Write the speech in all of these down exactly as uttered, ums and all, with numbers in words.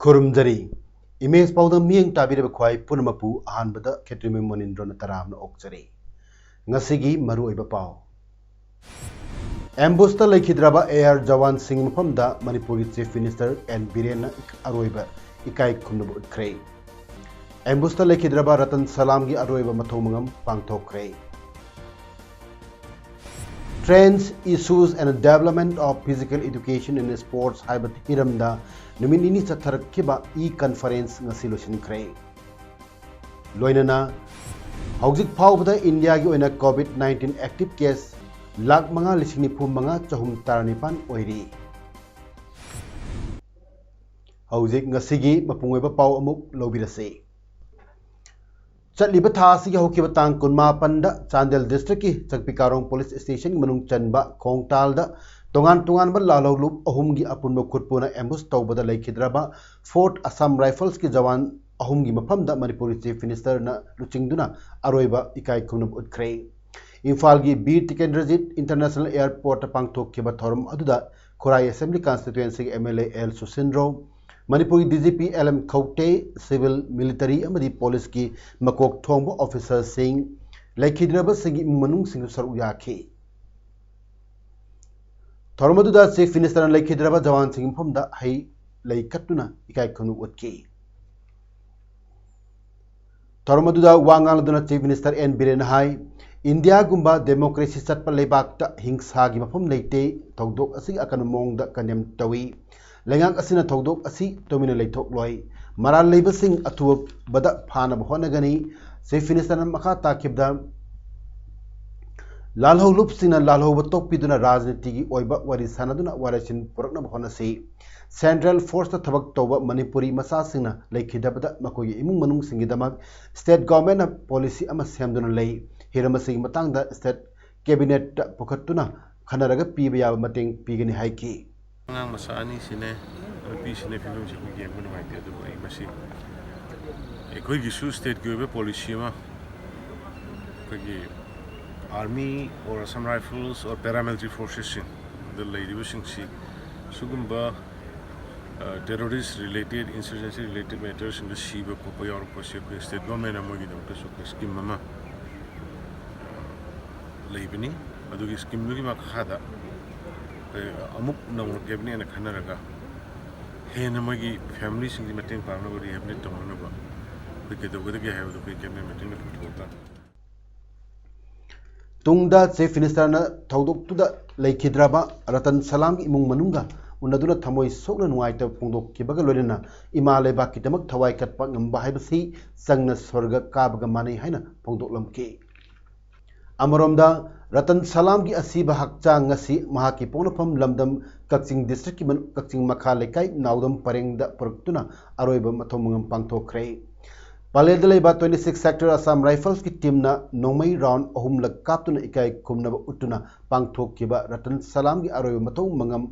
ꯈꯨꯔꯨꯝꯖꯔꯤ꯫ Image ꯄꯥꯎꯗꯝ ꯃꯤꯠꯌꯦꯡ ꯇꯥꯕꯤꯔꯤꯕ ꯈ꯭ꯋꯥꯏ ꯄꯨꯝꯅꯃꯛꯄꯨ ꯑꯍꯥꯟꯕꯗ ꯈꯦꯇ꯭ꯔꯤꯃꯌꯨꯝ ꯃꯣꯅꯤꯟꯗ꯭ꯔꯣꯅ ꯇꯔꯥꯝꯅ ꯑꯣꯛꯆꯔꯤ꯫ ꯉꯁꯤꯒꯤ ꯃꯔꯨꯑꯣꯏꯕ ꯄꯥꯎ꯫ ꯑꯦꯝꯕꯨꯁꯇ ꯂꯩꯈꯤꯗ꯭ꯔꯕ ꯑꯦ ꯑꯥꯔ ꯖꯋꯥꯟꯁꯤꯡꯒꯤ ꯃꯐꯝꯗ ꯃꯅꯤꯄꯨꯔꯒꯤ ꯆꯤꯐ ꯃꯤꯅꯤꯁꯇꯔ ꯑꯦꯟ ꯕꯤꯔꯦꯟꯅ ꯑꯔꯣꯏꯕ ꯏꯀꯥꯏ ꯈꯨꯝꯅꯕ ꯎꯠꯈ꯭ꯔꯦ꯫ ꯑꯦꯝꯕꯨꯁꯇ ꯂꯩꯈꯤꯗ꯭ꯔꯕ ꯔꯇꯟ ꯁꯂꯥꯝꯒꯤ ꯑꯔꯣꯏꯕ ꯃꯊꯧ ꯃꯉꯝ ꯄꯥꯡꯊꯣꯛꯈ꯭ꯔꯦ꯫ Trends, Issues and Development of Physical Education and Sports ꯍꯥꯏꯕ ꯍꯤꯔꯝꯗ ꯅꯨꯃꯤꯠ ꯅꯤꯅꯤ ꯆꯠꯊꯔꯛꯈꯤꯕ ꯏ ꯀꯟꯐꯔꯦꯟꯁ ꯉꯁꯤ ꯂꯣꯏꯁꯤꯟꯈ꯭ꯔꯦ꯫ ꯂꯣꯏꯅꯅ ꯍꯧꯖꯤꯛ ꯐꯥꯎꯕꯗ ꯏꯟꯗꯤꯌꯥꯒꯤ ꯑꯣꯏꯅ Covid nineteen active case lakh ꯃꯉꯥ ꯂꯤꯁꯤꯡ ꯅꯤꯐꯨ ꯃꯉꯥ ꯆꯍꯨꯝ ꯇꯔꯥꯅꯤꯄꯥꯟ ꯑꯣꯏꯔꯤ꯫ ꯍꯧꯖꯤꯛ ꯉꯁꯤꯒꯤ ꯃꯄꯨꯡ ꯑꯣꯏꯕ ꯄꯥꯎ ꯑꯃꯨꯛ ꯂꯧꯕꯤꯔꯁꯤ꯫ ꯆꯠꯂꯤꯕ ꯊꯥ ꯑꯁꯤꯒꯤ ꯍꯧꯈꯤꯕ ꯇꯥꯡ ꯀꯨꯟꯃꯥꯄꯟꯗ ꯆꯥꯟꯗꯦꯜ ꯗꯤꯁꯇ꯭ꯔꯤꯛꯀꯤ ꯆꯛꯄꯤꯀꯥꯔꯣꯡ ꯄꯨꯂꯤꯁ ꯁ꯭ꯇꯦꯁꯟꯒꯤ ꯃꯅꯨꯡ ꯆꯟꯕ ꯈꯣꯡꯇꯥꯜꯗ ꯇꯣꯉꯥꯟ ꯇꯣꯉꯥꯟꯕ ꯂꯥꯜꯍꯧꯂꯨꯞ ꯑꯍꯨꯝꯒꯤ ꯑꯄꯨꯟꯕ ꯈꯨꯠꯄꯨꯅ ꯑꯦꯝꯕꯨꯁ ꯇꯧꯕꯗ ꯂꯩꯈꯤꯗ꯭ꯔꯕ ꯐꯣꯔꯠ ꯑꯁꯥꯝ ꯔꯥꯏꯐꯜꯁꯀꯤ ꯖꯋꯥꯟ ꯑꯍꯨꯝꯒꯤ ꯃꯐꯝꯗ ꯃꯅꯤꯄꯨꯔꯒꯤ ꯆꯤꯐ ꯃꯤꯅꯤꯁꯇꯔꯅ ꯂꯨꯆꯤꯡꯗꯨꯅ ꯑꯔꯣꯏꯕ ꯏꯀꯥꯏ ꯈꯨꯝꯅꯕ ꯎꯠꯈ꯭ꯔꯦ꯫ ꯏꯝꯐꯥꯜꯒꯤ ꯕꯤꯔ ꯇꯤꯀꯦꯟꯗ꯭ꯔꯖꯤꯠ ꯏꯟꯇꯔꯅꯦꯁꯅꯦꯜ ꯑꯦꯌꯔꯄꯣꯔꯠꯇ ꯄꯥꯡꯊꯣꯛꯈꯤꯕ ꯊꯧꯔꯝ ꯑꯗꯨꯗ ꯈꯨꯔꯥꯏ ꯑꯦꯁꯦꯝꯕ꯭ꯂꯤ ꯀꯟꯁꯇꯤꯇ꯭ꯋꯦꯟꯁꯤꯒꯤ M L A L Susindro, ꯃꯅꯤꯄꯨꯔꯒꯤ D G P L M Khaute, civil, military ꯑꯃꯗꯤ ꯄꯨꯂꯤꯁꯀꯤ ꯃꯀꯣꯛ ꯊꯣꯡꯕ ꯑꯣꯐꯤꯁꯔꯁꯤꯡ, ꯂꯩꯈꯤꯗ꯭ꯔꯕꯁꯤꯡꯒꯤ ꯏꯃꯨꯡ ꯃꯅꯨꯡꯁꯤꯡꯁꯨ ꯁꯔꯨꯛ ꯌꯥꯈꯤ꯫ ꯊꯧꯔꯝ ꯑꯗꯨꯗ ꯆꯤꯐ ꯃꯤꯅꯤꯁꯇꯔꯅ ꯂꯩꯈꯤꯗ꯭ꯔꯕ ꯖꯋꯥꯟꯁꯤꯡꯒꯤ ꯃꯐꯝꯗ ꯍꯩ ꯂꯩ ꯀꯠꯇꯨꯅ ꯏꯀꯥꯏ ꯈꯨꯝꯅꯕ ꯎꯠꯈꯤ꯫ ꯊꯧꯔꯝ ꯑꯗꯨꯗ ꯋꯥ ꯉꯥꯡꯂꯗꯨꯅ ꯆꯤꯐ ꯃꯤꯅꯤꯁꯇꯔ ꯑꯦꯟ ꯕꯤꯔꯦꯟꯅ ꯍꯥꯏ, ꯏꯟꯗꯤꯌꯥꯒꯨꯝꯕ ꯗꯦꯃꯣꯀ꯭ꯔꯦꯁꯤ ꯆꯠꯄ ꯂꯩꯕꯥꯛꯇ ꯍꯤꯡꯁꯥꯒꯤ ꯃꯐꯝ ꯂꯩꯇꯦ꯫ ꯊꯧꯗꯣꯛ ꯑꯁꯤꯒꯤ ꯑꯀꯟꯕ ꯃꯑꯣꯡꯗ ꯀꯟꯗꯦꯝ ꯇꯧꯏ꯫ ꯂꯩꯉꯥꯛ ꯑꯁꯤꯅ ꯊꯧꯗꯣꯛ ꯑꯁꯤ ꯇꯨꯃꯤꯟꯅ ꯂꯩꯊꯣꯛꯂꯣꯏ꯫ ꯃꯔꯥꯜ ꯂꯩꯕꯁꯤꯡ ꯑꯊꯨꯕꯗ ꯐꯥꯅꯕ ꯍꯣꯠꯅꯒꯅꯤ꯫ ꯆꯤꯐ ꯃꯤꯅꯤꯁꯇꯔꯅ ꯃꯈꯥ ꯇꯥꯈꯤꯕꯗ, ꯂꯥꯜꯍꯧꯂꯨꯞꯁꯤꯡꯅ ꯂꯥꯜꯍꯧꯕ ꯇꯣꯛꯄꯤꯗꯨꯅ ꯔꯥꯖꯅꯤꯇꯤꯒꯤ ꯑꯣꯏꯕ ꯋꯥꯔꯤ ꯁꯥꯟꯅꯗꯨꯅ ꯋꯥꯔꯦꯁꯤꯟ ꯄꯨꯔꯛꯅꯕ ꯍꯣꯠꯅꯁꯤ꯫ ꯁꯦꯟꯇ꯭ꯔꯦꯜ ꯐꯣꯔꯁꯇ ꯊꯕꯛ ꯇꯧꯕ ꯃꯅꯤꯄꯨꯔꯤ ꯃꯆꯥꯁꯤꯡꯅ ꯂꯩꯈꯤꯗꯕꯗ ꯃꯈꯣꯏꯒꯤ ꯏꯃꯨꯡ ꯃꯅꯨꯡꯁꯤꯡꯒꯤꯗꯃꯛ ꯁ꯭ꯇꯦꯠ ꯒꯣꯚꯔꯟꯃꯦꯟꯠꯅ ꯄꯣꯂꯤꯁꯤ ꯑꯃ ꯁꯦꯝꯗꯨꯅ ꯂꯩ꯫ ꯍꯤꯔꯝ ꯑꯁꯤꯒꯤ ꯃꯇꯥꯡꯗ ꯁ꯭ꯇꯦꯠ ꯀꯦꯕꯤꯅꯦꯠꯇ ꯄꯨꯈꯠꯇꯨꯅ ꯈꯟꯅꯔꯒ ꯄꯤꯕ ꯌꯥꯕ ꯃꯇꯦꯡ ꯄꯤꯒꯅꯤ ꯍꯥꯏꯈꯤ꯫ ꯑꯉꯥꯡ ꯃꯆꯥ ꯑꯅꯤꯁꯤꯅꯦ, ꯅꯨꯄꯤꯁꯤꯅꯦ, ꯐꯤꯕꯝꯁꯤ ꯑꯩꯈꯣꯏ ꯌꯦꯡꯕ ꯅꯨꯡꯉꯥꯏꯇꯦ꯫ ꯑꯗꯨꯕꯨ ꯑꯩ ꯃꯁꯤ ꯑꯩꯈꯣꯏꯒꯤꯁꯨ ꯁ꯭ꯇꯦꯠꯀꯤ ꯑꯣꯏꯕ ꯄꯣꯂꯤꯁꯤ ꯑꯃ, ꯑꯩꯈꯣꯏꯒꯤ army or Assam rifles or paramilitary ꯐꯣꯔꯁꯦꯁꯁꯤꯡꯗ ꯂꯩꯔꯤꯕꯁꯤꯡꯁꯤ ꯁꯤꯒꯨꯝꯕ ꯇꯦꯔꯣꯔꯤꯁ ꯔꯤꯂꯦꯇꯦꯗ, ꯏꯟꯁꯔꯖꯦꯟꯁꯤ ꯔꯤꯂꯦꯇꯦꯗ ꯃꯦꯇꯔꯁꯤꯡꯗ ꯁꯤꯕ ꯈꯣꯠꯄ ꯌꯥꯎꯔꯛꯄꯁꯤ ꯑꯩꯈꯣꯏ ꯁ꯭ꯇꯦꯠ ꯒꯣꯚꯔꯟꯃꯦꯟꯠꯅ ꯃꯣꯏꯒꯤꯗꯃꯛꯇꯁꯨ ꯑꯩꯈꯣꯏ ꯁ꯭ꯀꯤꯝ ꯑꯃ ꯂꯩꯕꯅꯤ꯫ ꯑꯗꯨꯒꯤ ꯁ꯭ꯀꯤꯝꯗꯨꯒꯤ ꯃꯈꯥꯗ ꯑꯩꯈꯣꯏ ꯑꯃꯨꯛ ꯅꯧꯅ ꯀꯦꯕꯤꯅꯦꯠꯅ ꯈꯟꯅꯔꯒ ꯍꯦꯟꯅ ꯃꯣꯏꯒꯤ ꯐꯦꯃꯤꯂꯤꯁꯤꯡꯒꯤ ꯃꯇꯦꯡ ꯄꯥꯡꯅꯕ, ꯔꯤꯍꯦꯕꯤꯂꯤꯇꯦꯠ ꯇꯧꯅꯅꯕ ꯑꯩꯈꯣꯏ ꯀꯩꯗꯧꯒꯗꯒꯦ ꯍꯥꯏꯕꯗꯨ ꯑꯩꯈꯣꯏ ꯀꯦꯕꯤꯅꯦꯠ ꯃꯤꯇꯤꯡꯗ ꯄꯨꯊꯣꯛꯄ ꯇꯥꯔꯦ꯫ ꯇꯨꯡꯗ ꯆꯤꯐ ꯃꯤꯅꯤꯁꯇꯔꯅ ꯊꯧꯗꯣꯛꯇꯨꯗ ꯂꯩꯈꯤꯗ꯭ꯔꯕ ꯔꯇꯟ ꯁꯂꯥꯝꯒꯤ ꯏꯃꯨꯡ ꯃꯅꯨꯡꯒ ꯎꯅꯗꯨꯅ ꯊꯃꯣꯏ ꯁꯣꯛꯅ ꯅꯨꯡꯉꯥꯏꯇꯕ ꯐꯣꯡꯗꯣꯛꯈꯤꯕꯒ ꯂꯣꯏꯅꯅ ꯏꯃꯥ ꯂꯩꯕꯥꯛꯀꯤꯗꯃꯛ ꯊꯋꯥꯏ ꯀꯠꯄ ꯉꯝꯕ ꯍꯥꯏꯕꯁꯤ ꯆꯪꯅ ꯁ꯭ꯋꯔꯒ ꯀꯥꯕꯒ ꯃꯥꯟꯅꯩ ꯍꯥꯏꯅ ꯐꯣꯡꯗꯣꯛꯂꯝꯈꯤ꯫ ꯑꯃꯔꯣꯝꯗ, ꯔꯇꯟ ꯁꯂꯥꯝꯒꯤ ꯑꯁꯤꯕ ꯍꯛꯆꯥꯡ ꯉꯁꯤ ꯃꯍꯥꯛꯀꯤ ꯄꯣꯛꯅꯐꯝ ꯂꯝꯗꯝ ꯀꯛꯆꯤꯡ ꯗꯤꯁꯇ꯭ꯔꯤꯛꯀꯤ ꯃꯅꯨꯡ ꯀꯛꯆꯤꯡ ꯃꯈꯥ ꯂꯩꯀꯥꯏ ꯅꯥꯎꯗꯝ ꯄꯔꯦꯡꯗ ꯄꯨꯔꯛꯇꯨꯅ ꯑꯔꯣꯏꯕ ꯃꯊꯧ ꯃꯉꯝ ꯄꯥꯡꯊꯣꯛꯈ꯭ꯔꯦ꯫ ꯄꯂꯦꯜꯗ ꯂꯩꯕ twenty six sector Assam Riflesꯀꯤ ꯇꯤꯝꯅ ꯅꯣꯡꯃꯩ ꯔꯥꯎꯟ ꯑꯍꯨꯝꯂꯛ ꯀꯥꯞꯇꯨꯅ ꯏꯀꯥꯏ ꯈꯨꯝꯅꯕ ꯎꯠꯇꯨꯅ ꯄꯥꯡꯊꯣꯛꯈꯤꯕ ꯔꯇꯟ ꯁꯂꯥꯝꯒꯤ ꯑꯔꯣꯏꯕ ꯃꯊꯧ ꯃꯉꯝ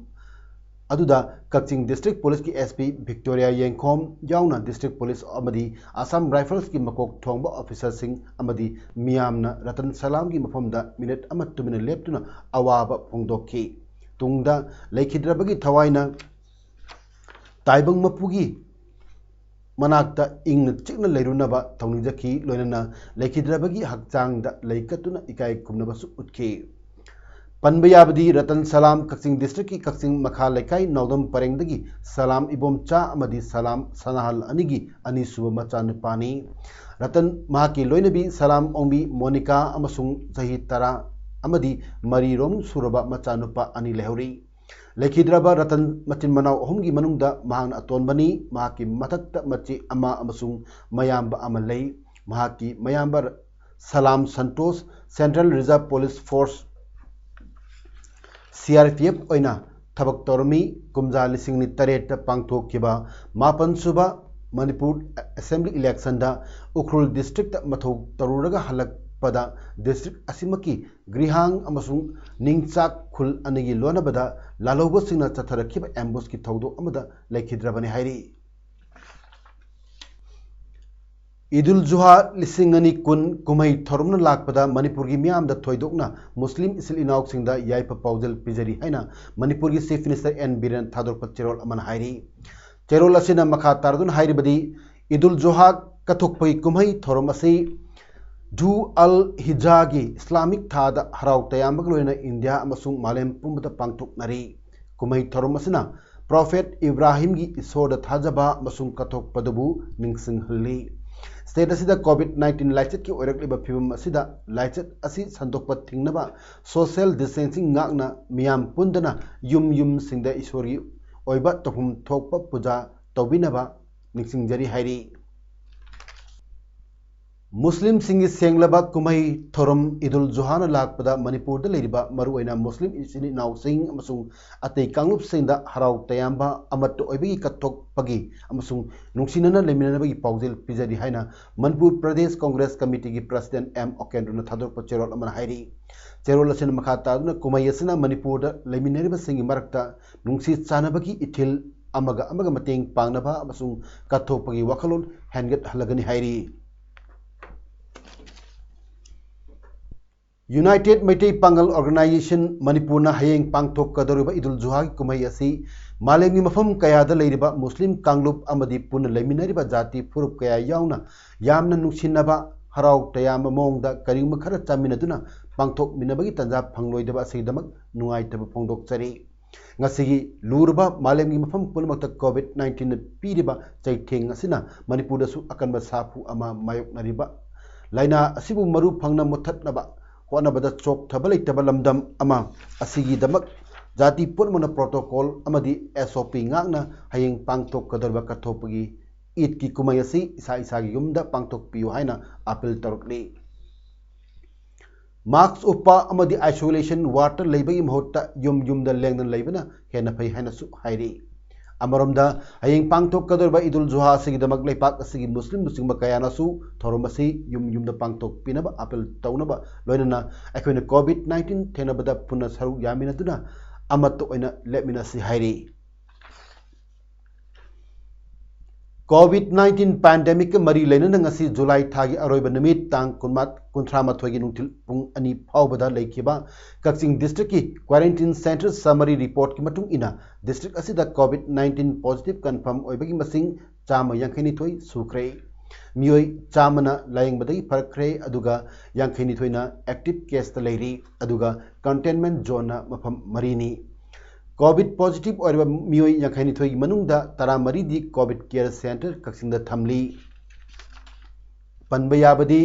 ꯑꯗꯨꯗ ꯀꯛꯆꯤꯡ ꯗꯤꯁꯇ꯭ꯔꯤꯛ ꯄꯨꯂꯤꯁꯀꯤ SP ꯚꯤꯛꯇꯣꯔꯤꯌꯥ ꯌꯦꯡꯈꯣꯝ ꯌꯥꯎꯅ ꯗꯤꯁꯇ꯭ꯔꯤꯛ ꯄꯨꯂꯤꯁ ꯑꯃꯗꯤ ꯑꯁꯥꯝ ꯔꯥꯏꯐꯜꯁꯀꯤ ꯃꯀꯣꯛ ꯊꯣꯡꯕ ꯑꯣꯐꯤꯁꯔꯁꯤꯡ ꯑꯃꯗꯤ ꯃꯤꯌꯥꯝꯅ ꯔꯇꯟ ꯁꯂꯥꯝꯒꯤ ꯃꯐꯝꯗ ꯃꯤꯅꯤꯠ ꯑꯃ ꯇꯨꯃꯤꯟꯅ ꯂꯦꯞꯇꯨꯅ ꯑꯋꯥꯕ ꯐꯣꯡꯗꯣꯛꯈꯤ꯫ ꯇꯨꯡꯗ ꯂꯩꯈꯤꯗ꯭ꯔꯕꯒꯤ ꯊꯋꯥꯏꯅ ꯇꯥꯏꯕꯪ ꯃꯄꯨꯒꯤ ꯃꯅꯥꯛꯇ ꯏꯪꯅ ꯆꯤꯛꯅ ꯂꯩꯔꯨꯅꯕ ꯊꯧꯅꯤꯖꯈꯤ, ꯂꯣꯏꯅꯅ ꯂꯩꯈꯤꯗ꯭ꯔꯕꯒꯤ ꯍꯛꯆꯥꯡꯗ ꯂꯩ ꯀꯠꯇꯨꯅ ꯏꯀꯥꯏ ꯈꯨꯝꯅꯕꯁꯨ ꯎꯠꯈꯤ꯫ ꯄꯟꯕ ꯌꯥꯕꯗꯤ ꯔꯇꯟ ꯁꯂꯥꯝ ꯀꯛꯆꯤꯡ ꯗꯤꯁꯇ꯭ꯔꯤꯛꯀꯤ ꯀꯛꯆꯤꯡ ꯃꯈꯥ ꯂꯩꯀꯥꯏ ꯅꯥꯎꯗꯝ ꯄꯔꯦꯡꯗꯒꯤ ꯁꯂꯥꯝ ꯏꯕꯣꯝꯆꯥ ꯑꯃꯗꯤ ꯁꯂꯥꯝ ꯁꯅꯥꯍꯜ ꯑꯅꯤꯒꯤ ꯑꯅꯤꯁꯨꯕ ꯃꯆꯥꯅꯨꯄꯥꯅꯤ꯫ ꯔꯇꯟ ꯃꯍꯥꯛꯀꯤ ꯂꯣꯏꯅꯕꯤ ꯁꯂꯥꯝ ꯑꯣꯡꯕꯤ ꯃꯣꯅꯤꯀꯥ ꯑꯃꯁꯨꯡ ꯆꯍꯤ ꯇꯔꯥ ꯑꯃꯗꯤ ꯃꯔꯤꯔꯣꯝ ꯁꯨꯔꯕ ꯃꯆꯥꯅꯨꯄꯥ ꯑꯅꯤ ꯂꯩꯍꯧꯔꯤ꯫ ꯂꯩꯈꯤꯗ꯭ꯔꯕ ꯔꯇꯟ ꯃꯆꯤꯟ ꯃꯅꯥꯎ ꯑꯍꯨꯝꯒꯤ ꯃꯅꯨꯡꯗ ꯃꯍꯥꯛꯅ ꯑꯇꯣꯟꯕꯅꯤ꯫ ꯃꯍꯥꯛꯀꯤ ꯃꯊꯛꯇ ꯃꯆꯦ ꯑꯃ ꯑꯃꯁꯨꯡ ꯃꯌꯥꯝꯕ ꯑꯃ ꯂꯩ꯫ ꯃꯍꯥꯛꯀꯤ ꯃꯌꯥꯝꯕ ꯁꯂꯥꯝ Santosh Central Reserve Police Force, C R P F ꯑꯣꯏꯅ ꯊꯕꯛ ꯇꯧꯔꯝꯃꯤ꯫ ꯀꯨꯝꯖꯥ ꯂꯤꯁꯤꯡ ꯑꯅꯤ ꯇꯔꯦꯠꯇ ꯄꯥꯡꯊꯣꯛꯈꯤꯕ ꯃꯥꯄꯟ ꯁꯨꯕ ꯃꯅꯤꯄꯨꯔ Assembly election ꯗ ꯎꯈ꯭ꯔꯨꯜ district ꯇ ꯃꯊꯧ ꯇꯧꯔꯨꯔꯒ ꯍꯜꯂꯛꯄꯗ district ꯑꯁꯤꯃꯛꯀꯤ ꯒ꯭ꯔꯤꯍꯥꯡ ꯑꯃꯁꯨꯡ ꯅꯤꯡꯆꯥꯛ ꯈꯨꯜ ꯑꯅꯤꯒꯤ ꯂꯣꯟꯅꯕꯗ ꯂꯥꯜꯍꯧꯕꯁꯤꯡꯅ ꯆꯠꯊꯔꯛꯈꯤꯕ ambush ꯀꯤ ꯊꯧꯗꯣꯛ ꯑꯃꯗ ꯂꯩꯈꯤꯗ꯭ꯔꯕꯅꯤ ꯍꯥꯏꯔꯤ꯫ ꯏꯗꯨꯜ ꯖꯨꯍꯥ ꯂꯤꯁꯤꯡ ꯑꯅꯤ ꯀꯨꯟ ꯀꯨꯝꯍꯩ ꯊꯧꯔꯝꯅ ꯂꯥꯛꯄꯗ ꯃꯅꯤꯄꯨꯔꯒꯤ ꯃꯤꯌꯥꯝꯗ ꯊꯣꯏꯗꯣꯛꯅ ꯃꯨꯁꯂꯤꯝ ꯏꯆꯤꯜ ꯏꯅꯥꯎꯁꯤꯡꯗ ꯌꯥꯏꯐ ꯄꯥꯎꯖꯦꯜ ꯄꯤꯖꯔꯤ ꯍꯥꯏꯅ ꯃꯅꯤꯄꯨꯔꯒꯤ Chief Minister N ꯕꯤꯔꯦꯟꯅ ꯊꯥꯗꯣꯔꯛꯄ ꯆꯦꯔꯣꯜ ꯑꯃꯅ ꯍꯥꯏꯔꯤ꯫ ꯆꯦꯔꯣꯜ ꯑꯁꯤꯅ ꯃꯈꯥ ꯇꯥꯔꯗꯨꯅ ꯍꯥꯏꯔꯤꯕꯗꯤ, ꯏꯗꯨꯜ ꯖꯨꯍꯥ ꯀꯠꯊꯣꯛꯄꯒꯤ ꯀꯨꯝꯍꯩ ꯊꯧꯔꯝ ꯑꯁꯤ ꯙꯨ ꯑꯜ ꯍꯤꯖꯥꯒꯤ ꯏꯁꯂꯥꯃꯤꯛ ꯊꯥꯗ ꯍꯔꯥꯎ ꯇꯌꯥꯝꯕꯒ ꯂꯣꯏꯅꯅ ꯏꯟꯗꯤꯌꯥ ꯑꯃꯁꯨꯡ ꯃꯥꯂꯦꯝ ꯄꯨꯝꯕꯗ ꯄꯥꯡꯊꯣꯛꯅꯔꯤ꯫ ꯀꯨꯝꯍꯩ ꯊꯧꯔꯝ ꯑꯁꯤꯅ Prophet ꯏꯕ꯭ꯔꯥꯍꯤꯝꯒꯤ ꯏꯁꯣꯔꯗ ꯊꯥꯖꯕ ꯑꯃꯁꯨꯡ ꯀꯠꯊꯣꯛꯄꯗꯨꯕꯨ ꯅꯤꯡꯁꯤꯡꯍꯜꯂꯤ꯫ State ꯑꯁꯤꯗ COVID nineteen ꯂꯥꯏꯆꯠꯀꯤ ꯑꯣꯏꯔꯛꯂꯤꯕ ꯐꯤꯕꯝ ꯑꯁꯤꯗ ꯂꯥꯏꯆꯠ ꯑꯁꯤ ꯁꯟꯗꯣꯛꯄ ꯊꯤꯡꯅꯕ social distancing ꯉꯥꯛꯅ ꯃꯤꯌꯥꯝ ꯄꯨꯟꯗꯅ ꯌꯨꯝ ꯌꯨꯝꯁꯤꯡꯗ ꯏꯁꯣꯔꯒꯤ ꯑꯣꯏꯕ ꯇꯧꯐꯝ ꯊꯣꯛꯄ ꯄꯨꯖꯥ ꯇꯧꯕꯤꯅꯕ ꯅꯤꯡꯁꯤꯡꯖꯔꯤ ꯍꯥꯏꯔꯤ꯫ ꯃꯨꯁꯂꯤꯝꯁꯤꯡꯒꯤ ꯁꯦꯡꯂꯕ ꯀꯨꯝꯍꯩ ꯊꯧꯔꯝ ꯏꯗꯨꯜ ꯖꯨꯍꯥꯅ ꯂꯥꯛꯄꯗ ꯃꯅꯤꯄꯨꯔꯗ ꯂꯩꯔꯤꯕ ꯃꯔꯨꯑꯣꯏꯅ ꯃꯨꯁꯂꯤꯝ ꯏꯆꯤꯟ ꯏꯅꯥꯎꯁꯤꯡ ꯑꯃꯁꯨꯡ ꯑꯇꯩ ꯀꯥꯡꯂꯨꯞꯁꯤꯡꯗ ꯍꯔꯥꯎ ꯇꯌꯥꯝꯕ, ꯑꯃꯠꯇ ꯑꯣꯏꯕꯒꯤ ꯀꯠꯊꯣꯛꯄꯒꯤ ꯑꯃꯁꯨꯡ ꯅꯨꯡꯁꯤꯅꯅ ꯂꯩꯃꯤꯟꯅꯅꯕꯒꯤ ꯄꯥꯎꯖꯦꯜ ꯄꯤꯖꯔꯤ ꯍꯥꯏꯅ ꯃꯅꯤꯄꯨꯔ ꯄ꯭ꯔꯗꯦꯁ ꯀꯣꯡꯒ꯭ꯔꯦꯁ ꯀꯃꯤꯇꯤꯒꯤ President ꯑꯦꯝ ꯑꯣꯀꯦꯟꯗ꯭ꯔꯣꯅ ꯊꯥꯗꯣꯔꯛꯄ ꯆꯦꯔꯣꯜ ꯑꯃꯅ ꯍꯥꯏꯔꯤ꯫ ꯆꯦꯔꯣꯜ ꯑꯁꯤꯅ ꯃꯈꯥ ꯇꯥꯗꯨꯅ ꯀꯨꯝꯍꯩ ꯑꯁꯤꯅ ꯃꯅꯤꯄꯨꯔꯗ ꯂꯩꯃꯤꯟꯅꯔꯤꯕꯁꯤꯡꯒꯤ ꯃꯔꯛꯇ ꯅꯨꯡꯁꯤ ꯆꯥꯟꯅꯕꯒꯤ ꯏꯊꯤꯜ, ꯑꯃꯒ ꯑꯃꯒ ꯃꯇꯦꯡ ꯄꯥꯡꯅꯕ ꯑꯃꯁꯨꯡ ꯀꯠꯊꯣꯛꯄꯒꯤ ꯋꯥꯈꯜꯂꯣꯟ ꯍꯦꯟꯒꯠꯍꯜꯂꯒꯅꯤ ꯍꯥꯏꯔꯤ꯫ United ꯃꯩꯇꯩ ꯄꯥꯉꯜ Organisation ꯃꯅꯤꯄꯨꯔꯅ ꯍꯌꯦꯡ ꯄꯥꯡꯊꯣꯛꯀꯗꯧꯔꯤꯕ ꯏꯗꯨꯜ ꯖꯨꯍꯥꯒꯤ ꯀꯨꯝꯍꯩ ꯑꯁꯤ ꯃꯥꯂꯦꯝꯒꯤ ꯃꯐꯝ ꯀꯌꯥꯗ ꯂꯩꯔꯤꯕ ꯃꯨꯁꯂꯤꯝ ꯀꯥꯡꯂꯨꯞ ꯑꯃꯗꯤ ꯄꯨꯟꯅ ꯂꯩꯃꯤꯟꯅꯔꯤꯕ ꯖꯥꯇꯤ ꯐꯨꯔꯨꯞ ꯀꯌꯥ ꯌꯥꯎꯅ ꯌꯥꯝꯅ ꯅꯨꯡꯁꯤꯅꯕ, ꯍꯔꯥꯎ ꯇꯌꯥꯝꯕ ꯃꯑꯣꯡꯗ ꯀꯔꯤꯒꯨꯝꯕ ꯈꯔ ꯆꯥꯃꯤꯟꯅꯗꯨꯅ ꯄꯥꯡꯊꯣꯛꯃꯤꯟꯅꯕꯒꯤ ꯇꯥꯟꯖꯥ ꯐꯪꯂꯣꯏꯗꯕ ꯑꯁꯤꯒꯤꯗꯃꯛ ꯅꯨꯡꯉꯥꯏꯇꯕ ꯐꯣꯡꯗꯣꯛꯆꯔꯤ꯫ ꯉꯁꯤꯒꯤ ꯂꯨꯔꯕ ꯃꯥꯂꯦꯝꯒꯤ ꯃꯐꯝ ꯄꯨꯝꯅꯃꯛꯇ COVID nineteenꯅ ꯄꯤꯔꯤꯕ ꯆꯩꯊꯦꯡ ꯑꯁꯤꯅ ꯃꯅꯤꯄꯨꯔꯗꯁꯨ ꯑꯀꯟꯕ ꯁꯥꯐꯨ ꯑꯃ ꯃꯥꯌꯣꯛꯅꯔꯤꯕ ꯂꯥꯏꯅꯥ ꯑꯁꯤꯕꯨ ꯃꯔꯨ ꯐꯪꯅ ꯃꯨꯠꯊꯠꯅꯕ ꯍꯣꯠꯅꯕꯗ ꯆꯣꯛꯊꯕ ꯂꯩꯇꯕ ꯂꯝꯗꯝ ꯑꯃ ꯑꯁꯤꯒꯤꯗꯃꯛ ꯖꯥꯇꯤ ꯄꯨꯝꯅꯃꯛꯅ protocol ꯑꯃꯗꯤ SOP ꯉꯥꯛꯅ ꯍꯌꯦꯡ ꯄꯥꯡꯊꯣꯛꯀꯗꯧꯔꯤꯕ ꯀꯠꯊꯣꯛꯄꯒꯤ ꯏꯗꯀꯤ ꯀꯨꯝꯍꯩ ꯑꯁꯤ ꯏꯁꯥ ꯏꯁꯥꯒꯤ ꯌꯨꯝꯗ ꯄꯥꯡꯊꯣꯛꯄꯤꯌꯨ ꯍꯥꯏꯅ appeal ꯇꯧꯔꯛꯂꯤ꯫ ꯃꯥꯛꯁ ꯎꯞꯄ ꯑꯃꯗꯤ ꯑꯥꯏꯁꯣꯂꯦꯁꯟ ꯋꯥꯔꯗꯇ ꯂꯩꯕꯒꯤ ꯃꯍꯨꯠꯇ ꯌꯨꯝ ꯌꯨꯝꯗ ꯂꯦꯡꯗꯅ ꯂꯩꯕꯅ ꯍꯦꯟꯅ ꯐꯩ ꯍꯥꯏꯅꯁꯨ ꯍꯥꯏꯔꯤ꯫ ꯑꯃꯔꯣꯝꯗ, ꯍꯌꯦꯡ ꯄꯥꯡꯊꯣꯛꯀꯗꯧꯔꯤꯕ ꯏꯗꯨꯜ ꯖꯨꯍꯥ ꯑꯁꯤꯒꯤꯗꯃꯛ ꯂꯩꯄꯥꯛ ꯑꯁꯤꯒꯤ ꯃꯨꯁꯂꯤꯝ ꯂꯨꯆꯤꯡꯕ ꯀꯌꯥꯅꯁꯨ ꯊꯧꯔꯝ ꯑꯁꯤ ꯌꯨꯝ ꯌꯨꯝꯗ ꯄꯥꯡꯊꯣꯛꯄꯤꯅꯕ ꯑꯥꯄꯤꯜ ꯇꯧꯅꯕ, ꯂꯣꯏꯅꯅ ꯑꯩꯈꯣꯏꯅ ꯀꯣꯚꯤꯗ ꯅꯥꯏꯟꯇꯤꯟ ꯊꯦꯡꯅꯕꯗ ꯄꯨꯟꯅ ꯁꯔꯨꯛ ꯌꯥꯃꯤꯟꯅꯗꯨꯅ ꯑꯃꯠꯇ ꯑꯣꯏꯅ ꯂꯦꯞꯃꯤꯟꯅꯁꯤ ꯍꯥꯏꯔꯤ꯫ ꯀꯣꯚꯤꯗ ꯅꯥꯏꯟꯇꯤꯟ ꯄꯦꯟꯗꯦꯃꯤꯛꯀ ꯃꯔꯤ ꯂꯩꯅꯅ ꯉꯁꯤ ꯖꯨꯂꯥꯏ ꯊꯥꯒꯤ ꯑꯔꯣꯏꯕ ꯅꯨꯃꯤꯠ ꯇꯥꯡ ꯀꯨꯟꯃꯥ-, ꯀꯨꯟꯊ꯭ꯔꯥ ꯃꯥꯊꯣꯏꯒꯤ ꯅꯨꯡꯊꯤꯜ ꯄꯨꯡ ꯑꯅꯤ ꯐꯥꯎꯕꯗ ꯂꯩꯈꯤꯕ ꯀꯛꯆꯤꯡ ꯗꯤꯁꯇ꯭ꯔꯤꯛꯀꯤ ꯀ꯭ꯋꯥꯔꯦꯟꯇꯤꯟ ꯁꯦꯟꯇꯔ ꯁꯃꯔꯤ ꯔꯤꯄꯣꯔꯠꯀꯤ ꯃꯇꯨꯡ ꯏꯟꯅ, ꯗꯤꯁꯇ꯭ꯔꯤꯛ ꯑꯁꯤꯗ ꯀꯣꯚꯤꯗ ꯅꯥꯏꯟꯇꯤꯟ ꯄꯣꯖꯤꯇꯤꯚ ꯀꯟꯐꯥꯔꯝ ꯑꯣꯏꯕꯒꯤ ꯃꯁꯤꯡ ꯆꯥꯝꯃ ꯌꯥꯡꯈꯩ ꯅꯤꯊꯣꯏ ꯁꯨꯈ꯭ꯔꯦ꯫ ꯃꯤꯑꯣꯏ ꯆꯥꯝꯃꯅ ꯂꯥꯌꯦꯡꯕꯗꯒꯤ ꯐꯔꯛꯈ꯭ꯔꯦ, ꯑꯗꯨꯒ ꯌꯥꯡꯈꯩ ꯅꯤꯊꯣꯏꯅ ꯑꯦꯛꯇꯤꯚ ꯀꯦꯁꯇ ꯂꯩꯔꯤ, ꯑꯗꯨꯒ ꯀꯟꯇꯦꯟꯃꯦꯟ ꯖꯣꯟꯅ ꯃꯐꯝ ꯃꯔꯤꯅꯤ꯫ ꯀꯣꯚꯤꯗ ꯄꯣꯖꯤꯇꯤꯚ ꯑꯣꯏꯔꯕ ꯃꯤꯑꯣꯏ ꯌꯥꯡꯈꯩ ꯅꯤꯊꯣꯏꯒꯤ ꯃꯅꯨꯡꯗ ꯇꯔꯥꯃꯔꯤꯗꯤ ꯀꯣꯚꯤꯗ ꯀꯦꯌꯔ ꯁꯦꯟꯇꯔ ꯀꯛꯆꯤꯡꯗ ꯊꯝꯂꯤ꯫ ꯄꯟꯕ ꯌꯥꯕꯗꯤ,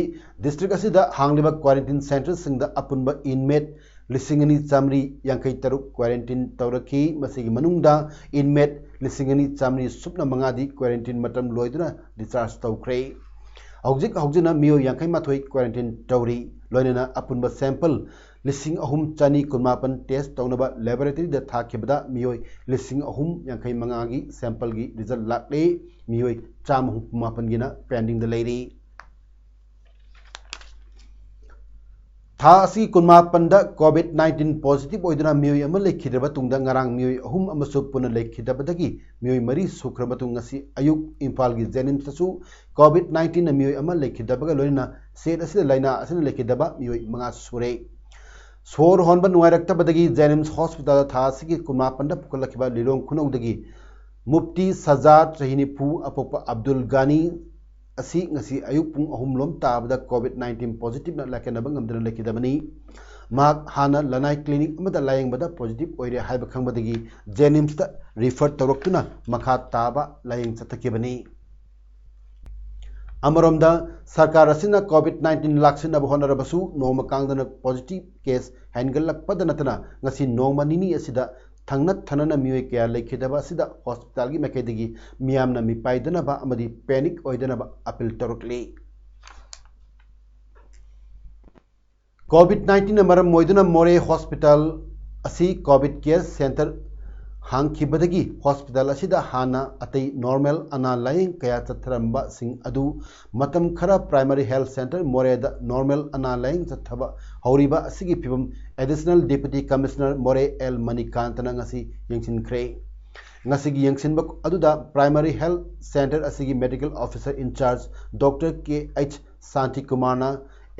ꯗꯤꯁꯇ꯭ꯔꯤꯛ ꯑꯁꯤꯗ ꯍꯥꯡꯂꯤꯕ ꯀ꯭ꯋꯥꯔꯦꯟꯇꯤꯟ ꯁꯦꯟꯇꯔꯁꯤꯡꯗ ꯑꯄꯨꯟꯕ ꯏꯟꯃꯦꯠ ꯂꯤꯁꯤꯡ ꯑꯅꯤ ꯆꯥꯃꯔꯤ ꯌꯥꯡꯈꯩ ꯇꯔꯨꯛ ꯀ꯭ꯋꯥꯔꯦꯟꯇꯤꯟ ꯇꯧꯔꯛꯈꯤ꯫ ꯃꯁꯤꯒꯤ ꯃꯅꯨꯡꯗ ꯏꯟꯃꯦꯠ ꯂꯤꯁꯤꯡ ꯑꯅꯤ ꯆꯥꯃꯔꯤ ꯁꯨꯞꯅ ꯃꯉꯥꯗꯤ ꯀ꯭ꯋꯥꯔꯦꯟꯇꯤꯟ ꯃꯇꯝ ꯂꯣꯏꯗꯨꯅ ꯗꯤꯁꯆꯥꯔꯖ ꯇꯧꯈ꯭ꯔꯦ꯫ ꯍꯧꯖꯤꯛ ꯍꯧꯖꯤꯛꯅ ꯃꯤꯑꯣꯏ ꯌꯥꯡꯈꯩ ꯃꯥꯊꯣꯏ ꯀ꯭ꯋꯥꯔꯦꯟꯇꯤꯟ ꯇꯧꯔꯤ꯫ ꯂꯣꯏꯅꯅ ꯑꯄꯨꯟꯕ ꯁꯦꯝꯄꯜ ꯂꯤꯁꯤꯡ ꯑꯍꯨꯝ ꯆꯅꯤ ꯀꯨꯟꯃꯥꯄꯟ ꯇꯦꯁ ꯇꯧꯅꯕ ꯂꯦꯕꯣꯔꯦꯇꯔꯤꯗ ꯊꯥꯈꯤꯕꯗ ꯃꯤꯑꯣꯏ ꯂꯤꯁꯤꯡ ꯑꯍꯨꯝ ꯌꯥꯡꯈꯩ ꯃꯉꯥꯒꯤ ꯁꯦꯝꯄꯜꯒꯤ ꯔꯤꯖꯜ ꯂꯥꯛꯂꯦ꯫ ꯃꯤꯑꯣꯏ ꯆꯥꯝꯃ ꯍꯨꯝꯐꯨ ꯃꯥꯄꯟꯒꯤꯅ ꯄꯦꯟꯗꯤꯡꯗ ꯂꯩꯔꯤ꯫ ꯊꯥ ꯑꯁꯤꯒꯤ ꯀꯨꯟꯃꯥꯄꯟꯗ ꯀꯣꯚꯤꯗ ꯅꯥꯏꯟꯇꯤꯟ ꯄꯣꯖꯤꯇꯤꯚ ꯑꯣꯏꯗꯨꯅ ꯃꯤꯑꯣꯏ ꯑꯃ ꯂꯩꯈꯤꯗ꯭ꯔꯕ ꯇꯨꯡꯗ ꯉꯔꯥꯡ ꯃꯤꯑꯣꯏ ꯑꯍꯨꯝ ꯑꯃꯁꯨ ꯄꯨꯟꯅ ꯂꯩꯈꯤꯗꯕꯗꯒꯤ ꯃꯤꯑꯣꯏ ꯃꯔꯤ ꯁꯨꯈ꯭ꯔ ꯃꯇꯨꯡ ꯉꯁꯤ ꯑꯌꯨꯛ ꯏꯝꯐꯥꯜꯒꯤ ꯖꯦꯅꯤꯝꯁꯇꯁꯨ ꯀꯣꯚꯤꯗ ꯅꯥꯏꯟꯇꯤꯟꯅ ꯃꯤꯑꯣꯏ ꯑꯃ ꯂꯩꯈꯤꯗꯕꯒ ꯂꯣꯏꯅꯅ ꯁ꯭ꯇꯦꯠ ꯑꯁꯤꯗ ꯂꯥꯏꯅꯥ ꯑꯁꯤꯅ ꯂꯩꯈꯤꯗꯕ ꯃꯤꯑꯣꯏ ꯃꯉꯥ ꯁꯨꯔꯦ꯫ ꯁꯣꯔ ꯍꯣꯟꯕ ꯅꯨꯡꯉꯥꯏꯔꯛꯇꯕꯗꯒꯤ ꯖꯦꯅꯤꯝꯁ ꯍꯣꯁꯄꯤꯇꯥꯜꯗ ꯊꯥ ꯑꯁꯤꯒꯤ ꯀꯨꯟꯃꯥꯄꯟꯗ ꯄꯨꯈꯠꯂꯛꯈꯤꯕ ꯂꯤꯂꯣꯡ ꯈꯨꯅꯧꯗꯒꯤ ꯃꯨꯐꯇꯤ ꯁꯖꯥꯗ, ꯆꯍꯤ ꯅꯤꯐꯨ, ꯑꯄꯣꯛꯄ ꯑꯕꯗꯨꯜ ꯒꯥꯅꯤ ꯑꯁꯤ ꯉꯁꯤ ꯑꯌꯨꯛ ꯄꯨꯡ ꯑꯍꯨꯝ ꯂꯣꯝ ꯇꯥꯕꯗ ꯀꯣꯚꯤꯗ ꯅꯥꯏꯟꯇꯤꯟ ꯄꯣꯖꯤꯇꯤꯚꯅ ꯂꯥꯏꯀꯠꯅꯕ ꯉꯝꯗꯅ ꯂꯩꯈꯤꯗꯕꯅꯤ꯫ ꯃꯍꯥꯛ ꯍꯥꯟꯅ ꯂꯅꯥꯏ ꯀ꯭ꯂꯤꯅꯤꯛ ꯑꯃꯗ ꯂꯥꯌꯦꯡꯕꯗ ꯄꯣꯖꯤꯇꯤꯚ ꯑꯣꯏꯔꯦ ꯍꯥꯏꯕ ꯈꯪꯕꯗꯒꯤ ꯖꯦꯅꯤꯝꯁꯇ ꯔꯤꯐꯔ ꯇꯧꯔꯛꯇꯨꯅ ꯃꯈꯥ ꯇꯥꯕ ꯂꯥꯌꯦꯡ ꯆꯠꯊꯈꯤꯕꯅꯤ꯫ ꯑꯃꯔꯣꯝꯗ, ꯁꯔꯀꯥꯔ ꯑꯁꯤꯅ ꯀꯣꯚꯤꯗ ꯅꯥꯏꯟꯇꯤꯟ ꯂꯥꯛꯁꯤꯟꯅꯕ ꯍꯣꯠꯅꯔꯕꯁꯨ ꯅꯣꯡꯃ ꯀꯥꯡꯗꯅ ꯄꯣꯖꯤꯇꯤꯚ ꯀꯦꯁ ꯍꯦꯟꯒꯠꯂꯛꯄꯗ ꯅꯠꯇꯅ ꯉꯁꯤ ꯅꯣꯡꯃ ꯅꯤꯅꯤ ꯑꯁꯤꯗ ꯊꯪꯅ ꯊꯪꯅꯅ ꯃꯤꯑꯣꯏ ꯀꯌꯥ ꯂꯩꯈꯤꯗꯕ ꯑꯁꯤꯗ ꯍꯣꯁꯄꯤꯇꯥꯜꯒꯤ ꯃꯥꯏꯀꯩꯗꯒꯤ ꯃꯤꯌꯥꯝꯅ ꯃꯤꯄꯥꯏꯗꯅꯕ ꯑꯃꯗꯤ ꯄꯦꯅꯤꯛ ꯑꯣꯏꯗꯅꯕ ꯑꯄꯤꯜ ꯇꯧꯔꯛꯂꯤ꯫ COVID nineteenꯅ ꯃꯔꯝ ꯑꯣꯏꯗꯨꯅ ꯃꯣꯔꯦ ꯍꯣꯁꯄꯤꯇꯥꯜ ꯑꯁꯤ COVID care center ꯍꯥꯡꯈꯤꯕꯗꯒꯤ ꯍꯣꯁꯄꯤꯇꯥꯜ ꯑꯁꯤꯗ ꯍꯥꯟꯅ ꯑꯇꯩ ꯅꯣꯔꯃꯦꯜ ꯑꯅꯥ ꯂꯥꯌꯦꯡ ꯀꯌꯥ ꯆꯠꯊꯔꯝꯕꯁꯤꯡ ꯑꯗꯨ ꯃꯇꯝ ꯈꯔ ꯄ꯭ꯔꯥꯏꯃꯥꯔꯤ ꯍꯦꯜꯊ ꯁꯦꯟꯇꯔ ꯃꯣꯔꯦꯗ ꯅꯣꯔꯃꯦꯜ ꯑꯅꯥ ꯂꯥꯌꯦꯡ ꯆꯠꯊꯕ ꯍꯧꯔꯤꯕ ꯑꯁꯤꯒꯤ ꯐꯤꯕꯝ ꯑꯦꯗꯤꯁꯅꯦꯜ ꯗꯦꯄꯨꯇꯤ ꯀꯃꯤꯁꯅꯔ ꯃꯣꯔꯦ ꯑꯦꯜ ꯃꯅꯤꯀꯥꯟꯇꯅ ꯉꯁꯤ ꯌꯦꯡꯁꯤꯟꯈ꯭ꯔꯦ꯫ ꯉꯁꯤꯒꯤ ꯌꯦꯡꯁꯤꯟꯕ ꯑꯗꯨꯗ ꯄ꯭ꯔꯥꯏꯃꯥꯔꯤ ꯍꯦꯜꯊ ꯁꯦꯟꯇꯔ ꯑꯁꯤꯒꯤ ꯃꯦꯗꯤꯀꯦꯜ ꯑꯣꯐꯤꯁꯔ ꯏꯟꯆꯥꯔꯖ ꯗꯣꯛꯇꯔ ꯀꯦ ꯑꯩꯆ ꯁꯥꯟꯇꯤꯀꯨꯃꯥꯔꯅ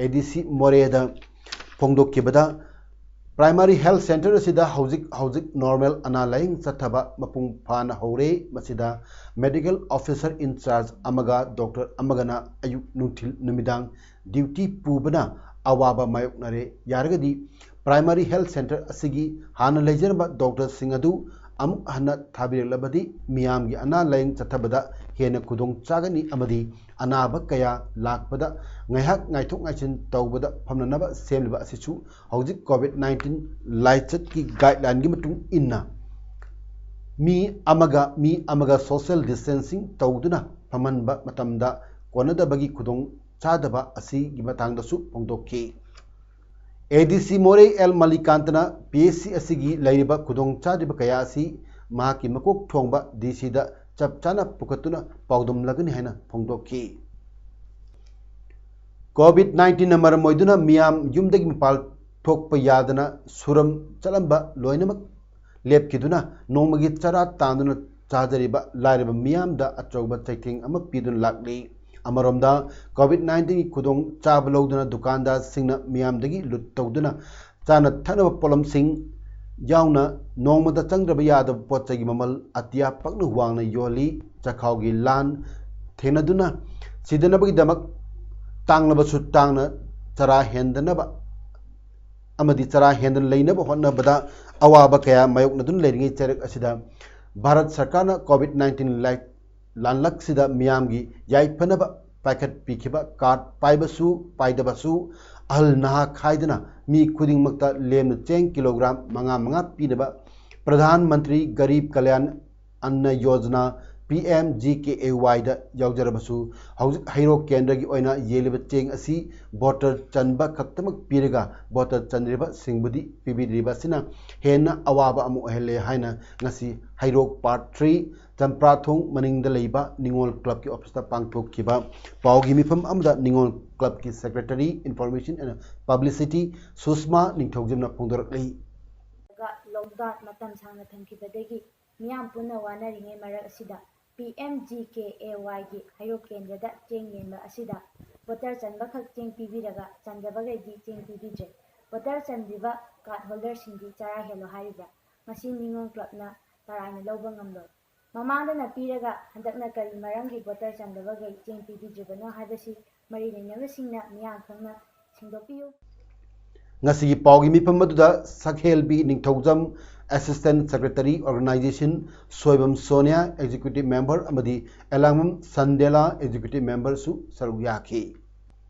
ꯑꯦ ꯗꯤ ꯁꯤ ꯃꯣꯔꯦꯗ ꯐꯣꯡꯗꯣꯛꯈꯤꯕꯗ, ꯄ꯭ꯔꯥꯏꯃꯥꯔꯤ ꯍꯦꯜꯊ ꯁꯦꯟꯇꯔ ꯑꯁꯤꯗ ꯍꯧꯖꯤꯛ ꯍꯧꯖꯤꯛ ꯅꯣꯔꯃꯦꯜ ꯑꯅꯥ ꯂꯥꯌꯦꯡ ꯆꯠꯊꯕ ꯃꯄꯨꯡ ꯐꯥꯅ ꯍꯧꯔꯦ꯫ ꯃꯁꯤꯗ ꯃꯦꯗꯤꯀꯦꯜ ꯑꯣꯐꯤꯁꯔ ꯏꯟꯆꯥꯔꯖ ꯑꯃꯒ ꯗꯣꯛꯇꯔ ꯑꯃꯒꯅ ꯑꯌꯨꯛ, ꯅꯨꯡꯊꯤꯜ, ꯅꯨꯃꯤꯗꯥꯡ ꯗ꯭ꯌꯨꯇꯤ ꯄꯨꯕꯅ ꯑꯋꯥꯕ ꯃꯥꯌꯣꯛꯅꯔꯦ꯫ ꯌꯥꯔꯒꯗꯤ ꯄ꯭ꯔꯥꯏꯃꯥꯔꯤ ꯍꯦꯜꯊ ꯁꯦꯟꯇꯔ ꯑꯁꯤꯒꯤ ꯍꯥꯟꯅ ꯂꯩꯖꯔꯝꯕ ꯗꯣꯛꯇꯔꯁꯤꯡ ꯑꯗꯨ ꯑꯃꯨꯛ ꯍꯟꯅ ꯊꯥꯕꯤꯔꯛꯂꯕꯗꯤ ꯃꯤꯌꯥꯝꯒꯤ ꯑꯅꯥ ꯂꯥꯌꯦꯡ ꯆꯠꯊꯕꯗ ꯍꯦꯟꯅ ꯈꯨꯗꯣꯡ ꯆꯥꯒꯅꯤ ꯑꯃꯗꯤ ꯑꯅꯥꯕ ꯀꯌꯥ ꯂꯥꯛꯄꯗ ꯉꯥꯏꯍꯥꯛ ꯉꯥꯏꯊꯣꯛ ꯉꯥꯏꯁꯤꯟ ꯇꯧꯕꯗ ꯐꯝꯅꯅꯕ ꯁꯦꯝꯂꯤꯕ ꯑꯁꯤꯁꯨ ꯍꯧꯖꯤꯛ COVID nineteen ꯂꯥꯏꯆꯠꯀꯤ ꯒꯥꯏꯗꯂꯥꯏꯟꯒꯤ ꯃꯇꯨꯡ ꯏꯟꯅ ꯃꯤ ꯑꯃꯒ ꯃꯤ ꯑꯃꯒ social distancing ꯇꯧꯗꯨꯅ ꯐꯝꯍꯟꯕ ꯃꯇꯝꯗ ꯀꯣꯟꯅꯗꯕꯒꯤ ꯈꯨꯗꯣꯡ ꯆꯥꯗꯕ ꯑꯁꯤꯒꯤ ꯃꯇꯥꯡꯗꯁꯨ ꯐꯣꯡꯗꯣꯛꯈꯤ꯫ ꯑꯦ ꯗꯤ ꯁꯤ ꯃꯣꯔꯦ ꯑꯦꯜ ꯃꯂꯤꯀꯥꯟꯇꯅ ꯄꯤ ꯑꯩꯆ ꯁꯤ ꯑꯁꯤꯒꯤ ꯂꯩꯔꯤꯕ ꯈꯨꯗꯣꯡ ꯆꯥꯗ꯭ꯔꯤꯕ ꯀꯌꯥ ꯑꯁꯤ ꯃꯍꯥꯛꯀꯤ ꯃꯀꯣꯛ ꯊꯣꯡꯕ ꯗꯤ ꯁꯤꯗ ꯆꯞ ꯆꯥꯅ ꯄꯨꯈꯠꯇꯨꯅ ꯄꯥꯎꯗꯝꯂꯒꯅꯤ ꯍꯥꯏꯅ ꯐꯣꯡꯗꯣꯛꯈꯤ꯫ COVID nineteenꯅ ꯃꯔꯝ ꯑꯣꯏꯗꯨꯅ ꯃꯤꯌꯥꯝ ꯌꯨꯝꯗꯒꯤ ꯃꯄꯥꯜ ꯊꯣꯛꯄ ꯌꯥꯗꯅ ꯁꯨꯔꯝ ꯆꯠꯂꯝꯕ ꯂꯣꯏꯅꯃꯛ ꯂꯦꯞꯈꯤꯗꯨꯅ ꯅꯣꯡꯃꯒꯤ ꯆꯔꯥ ꯇꯥꯟꯗꯨꯅ ꯆꯥꯖꯔꯤꯕ ꯂꯥꯏꯔꯕ ꯃꯤꯌꯥꯝꯗ ꯑꯆꯧꯕ ꯆꯩꯊꯦꯡ ꯑꯃ ꯄꯤꯗꯨꯅ ꯂꯥꯛꯂꯤ꯫ ꯑꯃꯔꯣꯝꯗ COVID nineteenꯒꯤ ꯈꯨꯗꯣꯡ ꯆꯥꯕ ꯂꯧꯗꯨꯅ ꯗꯨꯀꯥꯟꯗꯥꯔꯁꯤꯡꯅ ꯃꯤꯌꯥꯝꯗꯒꯤ ꯂꯨꯠ ꯇꯧꯗꯨꯅ ꯆꯥꯅ ꯊꯛꯅꯕ ꯄꯣꯠꯂꯝꯁꯤꯡ ꯌꯥꯎꯅ ꯅꯣꯡꯃꯗ ꯆꯪꯗ꯭ꯔꯕ ꯌꯥꯗꯕ ꯄꯣꯠ ꯆꯩꯒꯤ ꯃꯃꯜ ꯑꯇꯤꯌꯥ ꯄꯛꯅ ꯋꯥꯡꯅ ꯌꯣꯜꯂꯤ꯫ ꯆꯥꯛꯈꯥꯎꯒꯤ ꯂꯥꯟ ꯊꯦꯡꯅꯗꯨꯅ ꯁꯤꯗꯅꯕꯒꯤꯗꯃꯛ ꯇꯥꯡꯂꯕꯁꯨ ꯇꯥꯡꯅ ꯆꯔꯥ ꯍꯦꯟꯗꯅꯕ ꯑꯃꯗꯤ ꯆꯔꯥ ꯍꯦꯟꯗꯅ ꯂꯩꯅꯕ ꯍꯣꯠꯅꯕꯗ ꯑꯋꯥꯕ ꯀꯌꯥ ꯃꯥꯌꯣꯛꯅꯗꯨꯅ ꯂꯩꯔꯤꯉꯩ ꯆꯩꯔꯛ ꯑꯁꯤꯗ ꯚꯥꯔꯠ ꯁꯔꯀꯥꯔꯅ COVID nineteen ꯂꯥꯏ-, ꯂꯥꯟꯂꯛꯁꯤꯗ ꯃꯤꯌꯥꯝꯒꯤ ꯌꯥꯏꯐꯅꯕ ꯄꯥꯏꯈꯠꯄꯤꯈꯤꯕ ꯀꯥꯔꯗ ꯄꯥꯏꯕꯁꯨ ꯄꯥꯏꯗꯕꯁꯨ ꯑꯍꯜ ꯅꯍꯥ ꯈꯥꯏꯗꯅ ꯃꯤ ꯈꯨꯗꯤꯡꯃꯛꯇ ꯂꯦꯝꯅ ꯆꯦꯡ ꯀꯤꯂꯣꯒ꯭ꯔꯥꯝ ꯃꯉꯥ ꯃꯉꯥ ꯄꯤꯅꯕ Pradhan Mantri Garib Kalyan Ann Yojana P M G K A ꯋꯥꯏꯗ ꯌꯥꯎꯖꯔꯕꯁꯨ, ꯍꯧꯖꯤꯛ ꯍꯩꯔꯣꯛ ꯀꯦꯟꯗ꯭ꯔꯒꯤ ꯑꯣꯏꯅ ꯌꯦꯜꯂꯤꯕ ꯆꯦꯡ ꯑꯁꯤ ꯚꯣꯇꯔ ꯆꯟꯕ ꯈꯛꯇꯃꯛ ꯄꯤꯔꯒ ꯚꯣꯇꯔ ꯆꯟꯗ꯭ꯔꯤꯕꯁꯤꯡꯕꯨꯗꯤ ꯄꯤꯕꯤꯗ꯭ꯔꯤꯕ ꯑꯁꯤꯅ ꯍꯦꯟꯅ ꯑꯋꯥꯕ ꯑꯃ ꯑꯣꯏꯍꯜꯂꯦ ꯍꯥꯏꯅ ꯉꯁꯤ ꯍꯩꯔꯣꯛ ꯄꯥꯔꯠ ꯊ꯭ꯔꯤ ꯆꯝꯄ꯭ꯔꯥꯊꯣꯡ ꯃꯅꯤꯡꯗ ꯂꯩꯕ ꯅꯤꯉꯣꯜ ꯀ꯭ꯂꯕꯀꯤ ꯑꯣꯐꯤꯁꯇ ꯄꯥꯡꯊꯣꯛꯈꯤꯕ ꯄꯥꯎꯒꯤ ꯃꯤꯐꯝ ꯑꯃꯗ ꯅꯤꯉꯣꯜ ꯀ꯭ꯂꯕꯀꯤ secretary information and publicity Susma ꯅꯤꯡꯊꯧꯖꯝꯅ ꯐꯣꯡꯗꯣꯔꯛꯂꯤ꯫ ꯂꯣꯛꯗꯥꯎꯟ ꯃꯇꯝ ꯁꯥꯡꯅ ꯊꯝꯈꯤꯕꯗꯒꯤ ꯃꯤꯌꯥꯝ ꯄꯨꯟꯅ ꯋꯥꯅꯔꯤꯉꯩ ꯃꯔꯛ ꯑꯁꯤꯗ ꯄꯤ ꯑꯦꯝ ꯖꯤ ꯀꯦ ꯑꯦ ꯋꯥꯏꯒꯤ ꯍꯩꯔꯣꯛ ꯀꯦꯟꯗ꯭ꯔꯗ ꯆꯦꯡ ꯌꯦꯟꯕ ꯑꯁꯤꯗ ꯚꯣꯇꯔ ꯆꯟꯕꯈꯛ ꯆꯦꯡ ꯄꯤꯕꯤꯔꯒ ꯆꯟꯗꯕꯈꯩꯗꯤ ꯆꯦꯡ ꯄꯤꯕꯤꯗ꯭ꯔꯦ꯫ ꯚꯣꯇꯔ ꯆꯟꯗ꯭ꯔꯤꯕ ꯀꯥꯔꯗ ꯍꯣꯜꯗꯔꯁꯤꯡꯗꯤ ꯆꯔꯥ ꯍꯦꯜꯂꯣ ꯍꯥꯏꯔꯤꯕ꯭ꯔꯥ? ꯃꯁꯤ ꯅꯤꯉꯣꯜ ꯀ꯭ꯂꯕꯅ ꯇꯔꯥꯏꯅ ꯂꯧꯕ ꯉꯝꯂꯣꯏ꯫ ꯃꯃꯥꯡꯗꯅ ꯄꯤꯔꯒ ꯍꯟꯗꯛꯅ ꯀꯔꯤ ꯃꯔꯝꯒꯤ ꯚꯣꯇꯔ ꯆꯟꯗꯕꯈꯩ ꯆꯦꯡ ꯄꯤꯕꯤꯗ꯭ꯔꯤꯕꯅꯣ ꯍꯥꯏꯕꯁꯤ ꯃꯔꯤ ꯂꯩꯅꯕꯁꯤꯡꯅ ꯃꯤꯌꯥꯝ ꯈꯪꯅ ꯁꯦꯡꯗꯣꯛꯄꯤꯌꯨ꯫ ꯉꯁꯤꯒꯤ ꯄꯥꯎꯒꯤ ꯃꯤꯐꯝ ꯑꯗꯨꯗ Sakhelbi Ningthoujam, assistant secretary organization Soibam Sonia, executive member ꯑꯃꯗꯤ ꯑꯦꯂꯥꯡꯕꯝ ꯁꯟꯗꯦꯂꯥ, ꯑꯦꯛꯖꯤꯀ꯭ꯌꯨꯇꯤꯚ ꯃꯦꯝꯕꯔꯁꯨ ꯁꯔꯨꯛ ꯌꯥꯈꯤ꯫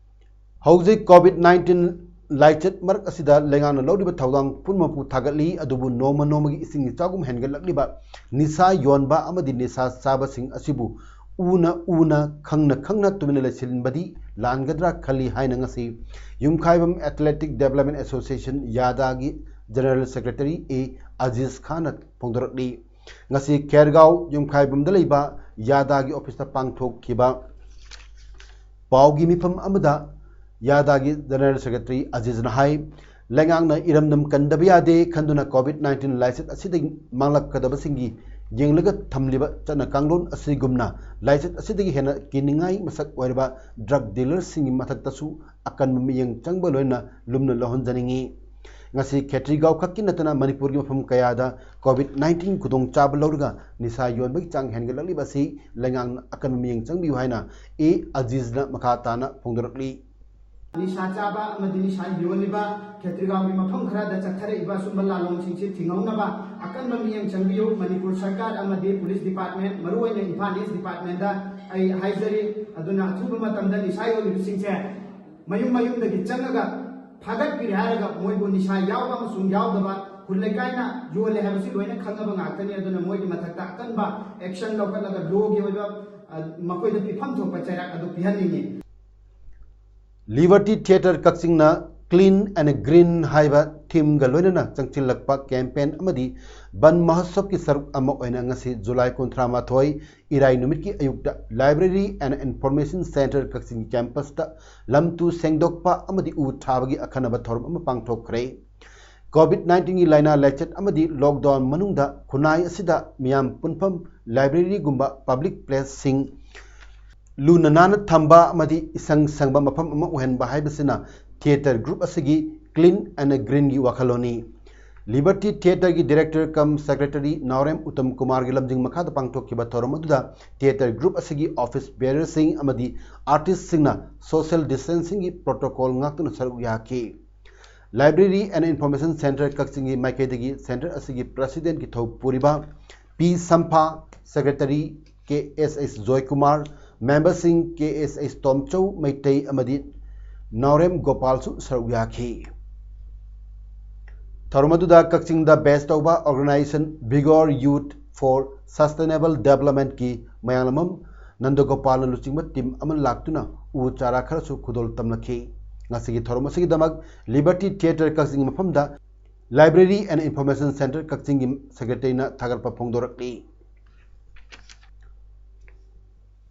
ꯍꯧꯖꯤꯛ ꯀꯣꯚꯤꯗ ꯅꯥꯏꯟꯇꯤꯟ ꯂꯥꯏꯆꯠ ꯃꯔꯛ ꯑꯁꯤꯗ ꯂꯩꯉꯥꯛꯅ ꯂꯧꯔꯤꯕ ꯊꯧꯗꯥꯡ ꯄꯨꯝꯅꯃꯛꯄꯨ ꯊꯥꯒꯠꯂꯤ, ꯑꯗꯨꯕꯨ ꯅꯣꯡꯃ ꯅꯣꯡꯃꯒꯤ ꯏꯁꯤꯡ ꯏꯆꯥꯎꯒꯨꯝ ꯍꯦꯟꯒꯠꯂꯛꯂꯤꯕ ꯅꯤꯁꯥ ꯌꯣꯟꯕ ꯑꯃꯗꯤ ꯅꯤꯁꯥ ꯆꯥꯕꯁꯤꯡ ꯑꯁꯤꯕꯨ ꯎꯅ ꯎꯅ, ꯈꯪꯅ ꯈꯪꯅ ꯇꯨꯃꯤꯟꯅ ꯂꯩꯁꯤꯟꯕꯗꯤ ꯂꯥꯟꯒꯗ꯭ꯔꯥ ꯈꯜꯂꯤ ꯍꯥꯏꯅ ꯉꯁꯤ ꯌꯨꯝꯈꯥꯏꯕꯝ athletic development association, ꯌꯥꯗꯥꯒꯤ general secretary ꯑꯦ ꯑꯖꯤꯖ ꯈꯥꯟꯅ ꯐꯣꯡꯗꯣꯔꯛꯂꯤ꯫ ꯉꯁꯤ ꯈꯦꯔꯒꯥꯎ ꯌꯨꯝꯈꯥꯏꯕꯝꯗ ꯂꯩꯕ ꯌꯥꯗꯥꯒꯤ ꯑꯣꯐꯤꯁꯇ ꯄꯥꯡꯊꯣꯛꯈꯤꯕ ꯄꯥꯎꯒꯤ ꯃꯤꯐꯝ ꯑꯃꯗ ꯌꯥꯗꯥꯒꯤ ꯖꯦꯅꯔꯦꯜ ꯁꯦꯀ꯭ꯔꯦꯇꯔꯤ ꯑꯖꯤꯖꯅ ꯍꯥꯏ, ꯂꯩꯉꯥꯛꯅ ꯏꯔꯝꯗꯝ ꯀꯟꯗꯕ ꯌꯥꯗꯦ ꯈꯟꯗꯨꯅ ꯀꯣꯚꯤꯗ ꯅꯥꯏꯟꯇꯤꯟ ꯂꯥꯏꯆꯠ ꯑꯁꯤꯗꯒꯤ ꯃꯥꯡꯂꯛꯀꯗꯕꯁꯤꯡꯒꯤ ꯌꯦꯡꯂꯒ ꯊꯝꯂꯤꯕ ꯆꯠꯅ ꯀꯥꯡꯂꯣꯟ ꯑꯁꯤꯒꯨꯝꯅ ꯂꯥꯏꯆꯠ ꯑꯁꯤꯗꯒꯤ ꯍꯦꯟꯅ ꯀꯤꯅꯤꯡꯉꯥꯏ ꯃꯁꯛ ꯑꯣꯏꯔꯕ ꯗ꯭ꯔꯒ ꯗꯤꯂꯔꯁꯤꯡꯒꯤ ꯃꯊꯛꯇꯁꯨ ꯑꯀꯟꯕ ꯃꯤꯠꯌꯦꯡ ꯆꯪꯕ ꯂꯣꯏꯅ ꯂꯨꯝꯅ ꯂꯧꯍꯟꯖꯅꯤꯡꯏ꯫ ꯉꯁꯤ ꯈꯦꯇ꯭ꯔꯤꯒꯥꯎ ꯈꯛꯀꯤ ꯅꯠꯇꯅ ꯃꯅꯤꯄꯨꯔꯒꯤ ꯃꯐꯝ ꯀꯌꯥꯗ ꯀꯣꯚꯤꯗ ꯅꯥꯏꯟꯇꯤꯟ ꯈꯨꯗꯣꯡꯆꯥꯕ ꯂꯧꯔꯒ ꯅꯤꯁꯥ ꯌꯣꯟꯕꯒꯤ ꯆꯥꯡ ꯍꯦꯟꯒꯠꯂꯛꯂꯤꯕ ꯑꯁꯤ ꯂꯩꯉꯥꯛꯅ ꯑꯀꯟꯕ ꯃꯤꯠꯌꯦꯡ ꯆꯪꯕꯤꯌꯨ ꯍꯥꯏꯅ ꯑꯦ ꯑꯖꯤꯖꯅ ꯃꯈꯥ ꯇꯥꯅ ꯐꯣꯡꯗꯣꯔꯛꯂꯤ꯫ ꯅꯤꯁꯥ ꯆꯥꯕ ꯑꯃꯗꯤ ꯅꯤꯁꯥ ꯌꯣꯜꯂꯤꯕ ꯈꯦꯇ꯭ꯔꯤꯒꯥꯎꯒꯤ ꯃꯐꯝ ꯈꯔꯗ ꯆꯠꯊꯔꯛꯏꯕ ꯑꯁꯨꯝꯕ ꯂꯥꯂꯣꯡꯁꯤꯡꯁꯤ ꯊꯤꯡꯍꯧꯅꯕ ꯑꯀꯟꯕ ꯃꯤꯠꯌꯦꯡ ꯆꯪꯕꯤꯌꯨ꯫ ꯃꯅꯤꯄꯨꯔ ꯁꯔꯀꯥꯔ ꯑꯃꯗꯤ ꯄꯨꯂꯤꯁ ꯗꯤꯄꯥꯔꯠꯃꯦꯟ, ꯃꯔꯨꯑꯣꯏꯅ ꯏꯝꯐꯥꯜ ꯏꯁ ꯗꯤꯄꯥꯔꯠꯃꯦꯟꯗ ꯑꯩ ꯍꯥꯏꯖꯔꯤ꯫ ꯑꯗꯨꯅ ꯑꯊꯨꯕ ꯃꯇꯝꯗ ꯅꯤꯁꯥ ꯌꯣꯜꯂꯤꯕꯁꯤꯡꯁꯦ ꯃꯌꯨꯝ ꯃꯌꯨꯝꯗꯒꯤ ꯆꯪꯉꯒ ꯐꯥꯒꯠꯄꯤꯔꯦ ꯍꯥꯏꯔꯒ ꯃꯣꯏꯕꯨ ꯅꯤꯁꯥ ꯌꯥꯎꯕ ꯑꯃꯁꯨꯡ ꯌꯥꯎꯗꯕ ꯈꯨꯜ ꯂꯩꯀꯥꯏꯅ ꯌꯣꯜꯂꯦ ꯍꯥꯏꯕꯁꯤ ꯂꯣꯏꯅ ꯈꯪꯅꯕ ꯉꯥꯛꯇꯅꯤ꯫ ꯑꯗꯨꯅ ꯃꯣꯏꯒꯤ ꯃꯊꯛꯇ ꯑꯀꯟꯕ action ꯂꯧꯈꯠꯂꯒ ꯂꯣꯒꯤ ꯑꯣꯏꯕ, ꯑ, ꯃꯈꯣꯏꯗ ꯄꯤꯐꯝ ꯊꯣꯛꯄ ꯆꯩꯔꯥꯛ ꯑꯗꯨ ꯄꯤꯍꯟꯅꯤꯡꯉꯤ꯫ Liberty Theatre ꯀꯛꯆꯤꯡꯅ Clean and Green ꯍꯥꯏꯕ ꯊꯤꯝꯒ ꯂꯣꯏꯅꯅ ꯆꯪꯁꯤꯜꯂꯛꯄ ꯀꯦꯝꯄꯦꯟ ꯑꯃꯗꯤ ꯕꯟ ꯃꯍꯣꯠꯁꯕꯀꯤ ꯁꯔꯨꯛ ꯑꯃ ꯑꯣꯏꯅ ꯉꯁꯤ ꯖꯨꯂꯥꯏ ꯀꯨꯟꯊ꯭ꯔꯥ ꯃꯥꯊꯣꯏ, ꯏꯔꯥꯏ ꯅꯨꯃꯤꯠꯀꯤ ꯑꯌꯨꯛꯇ Library and Information Centre ꯀꯛꯆꯤꯡ ꯀꯦꯝꯄꯁꯇ ꯂꯝ ꯇꯨ ꯁꯦꯡꯗꯣꯛꯄ ꯑꯃꯗꯤ ꯎ ꯊꯥꯕꯒꯤ ꯑꯈꯟꯅꯕ ꯊꯧꯔꯝ ꯑꯃ ꯄꯥꯡꯊꯣꯛꯈ꯭ꯔꯦ꯫ ꯀꯣꯚꯤꯗ ꯅꯥꯏꯟꯇꯤꯟꯒꯤ ꯂꯥꯏꯅꯥ ꯂꯥꯏꯆꯠ ꯑꯃꯗꯤ ꯂꯣꯛꯗꯥꯎꯟ ꯃꯅꯨꯡꯗ ꯈꯨꯟꯅꯥꯏ ꯑꯁꯤꯗ ꯃꯤꯌꯥꯝ ꯄꯨꯟꯐꯝ, ꯂꯥꯏꯕ꯭ꯔꯦꯔꯤꯒꯨꯝꯕ ꯄꯕ꯭ꯂꯤꯛ ꯄ꯭ꯂꯦꯁꯁꯤꯡ ꯂꯨꯅ ꯅꯥꯟꯅ ꯊꯝꯕ ꯑꯃꯗꯤ ꯏꯁꯪ ꯁꯪꯕ ꯃꯐꯝ ꯑꯃ ꯑꯣꯏꯍꯟꯕ ꯍꯥꯏꯕꯁꯤꯅ ꯊꯤꯌꯦꯇꯔ ꯒ꯭ꯔꯨꯞ ꯑꯁꯤꯒꯤ Clean and Greenꯒꯤ ꯋꯥꯈꯜꯂꯣꯟꯅꯤ꯫ ꯂꯤꯕꯔꯇꯤ ꯊꯤꯌꯦꯇꯔꯒꯤ director cum secretary Naorem Utam ꯀꯨꯃꯥꯔꯒꯤ ꯂꯝꯖꯤꯡ ꯃꯈꯥꯗ ꯄꯥꯡꯊꯣꯛꯈꯤꯕ ꯊꯧꯔꯝ ꯑꯗꯨꯗ ꯊꯤꯌꯦꯇꯔ ꯒ꯭ꯔꯨꯞ ꯑꯁꯤꯒꯤ ꯑꯣꯐꯤꯁ ꯕꯦꯔꯔꯁꯤꯡ ꯑꯃꯗꯤ ꯑꯥꯔꯇꯤꯁꯁꯤꯡꯅ social distancingꯒꯤ protocol ꯉꯥꯛꯇꯨꯅ ꯁꯔꯨꯛ ꯌꯥꯈꯤ꯫ Library and Information Centre ꯀꯛꯆꯤꯡꯒꯤ ꯃꯥꯏꯀꯩꯗꯒꯤ ꯁꯦꯟꯇꯔ ꯑꯁꯤꯒꯤ ꯄ꯭ꯔꯁꯤꯗꯦꯟꯒꯤ ꯊꯧ ꯄꯨꯔꯤꯕ ꯄꯤ ꯁꯝꯐꯥ, ꯁꯦꯀ꯭ꯔꯦꯇꯔꯤ ꯀꯦ ꯑꯦꯁ ꯑꯩꯆ ꯖꯣꯏꯀꯨꯃꯥꯔ, ꯃꯦꯝꯕꯔꯁꯤꯡ ꯀꯦ ꯑꯦꯁ ꯑꯩꯆ ꯇꯣꯝꯆꯧ ꯃꯩꯇꯩ ꯑꯃꯗꯤ ꯅꯥꯎꯔꯦꯝ ꯒꯣꯄꯥꯜꯁꯨ ꯁꯔꯨꯛ ꯌꯥꯈꯤ꯫ ꯊꯧꯔꯝ ꯑꯗꯨꯗ ꯀꯛꯆꯤꯡꯗ ꯕꯦꯁ ꯇꯧꯕ organization Vigor Youth for Sustainable Developmentꯀꯤ ꯃꯌꯥꯡꯂꯝꯕꯝ ꯅꯟꯗꯒꯣꯄꯥꯜꯅ ꯂꯨꯆꯤꯡꯕ ꯇꯤꯝ ꯑꯃ ꯂꯥꯛꯇꯨꯅ ꯎ ꯆꯥꯔꯥ ꯈꯔꯁꯨ ꯈꯨꯗꯣꯜ ꯇꯝꯂꯛꯈꯤ꯫ ꯉꯁꯤꯒꯤ ꯊꯧꯔꯝ ꯑꯁꯤꯒꯤꯗꯃꯛ ꯂꯤꯕꯔꯇꯤ ꯊꯤꯌꯦꯇꯔ ꯀꯛꯆꯤꯡ ꯃꯐꯝꯗ Library and Information Centre ꯀꯛꯆꯤꯡꯒꯤ ꯁꯦꯀ꯭ꯔꯦꯇꯔꯤꯅ ꯊꯥꯒꯠꯄ ꯐꯣꯡꯗꯣꯔꯛꯂꯤ꯫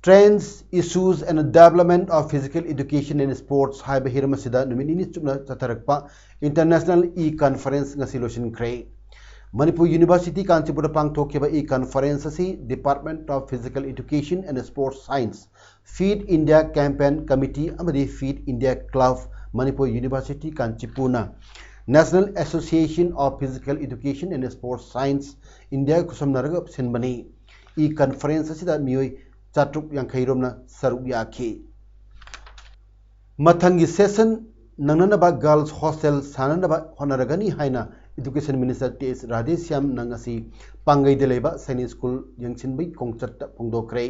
Trends, Issues and Development of Physical Education and Sports ꯍꯥꯏꯕ ꯍꯤꯔꯝ ꯑꯁꯤꯗ ꯅꯨꯃꯤꯠ ꯅꯤꯅꯤ ꯆꯨꯞꯅ ꯆꯠꯊꯔꯛꯄ International E-Conference ꯉꯁꯤ ꯂꯣꯏꯁꯤꯟꯈ꯭ꯔꯦ꯫ ꯃꯅꯤꯄꯨꯔ ꯌꯨꯅꯤꯚꯔꯁꯤꯇꯤ ꯀꯥꯟꯆꯤꯄꯨꯔꯗ ꯄꯥꯡꯊꯣꯛꯈꯤꯕ E-Conference ꯑꯁꯤ Department of Physical Education and Sports Science, Fit India Campaign Committee ꯑꯃꯗꯤ Fit India Club, Manipur university ꯀꯥꯟꯆꯤꯄꯨꯔꯅ National Association of Physical Education and Sports Science, ꯏꯟꯗꯤꯌꯥꯒ ꯈꯨꯠꯁꯝꯅꯔꯒ ꯁꯤꯟꯕꯅꯤ꯫ E-Conference ꯑꯁꯤꯗ ꯃꯤꯑꯣꯏ ꯆꯥꯇ꯭ꯔꯨꯛ ꯌꯥꯡꯈꯩ ꯔꯣꯝꯅ ꯁꯔꯨꯛ ꯌꯥꯈꯤ꯫ ꯃꯊꯪꯒꯤ session ꯅꯪꯅꯅꯕ girls hostel ꯁꯥꯅꯅꯕ ꯍꯣꯠꯅꯔꯒꯅꯤ ꯍꯥꯏꯅ Education Minister ꯇꯤ ꯑꯦꯁ ꯔꯥꯙꯦꯁ꯭ꯌꯥꯝꯅ ꯉꯁꯤ ꯄꯥꯡꯒꯩꯗ ꯂꯩꯕ ꯁꯥꯏꯅꯤꯛ ꯁ꯭ꯀꯨꯜ ꯌꯦꯡꯁꯤꯟꯕꯒꯤ ꯈꯣꯡꯆꯠꯇ ꯐꯣꯡꯗꯣꯛꯈ꯭ꯔꯦ꯫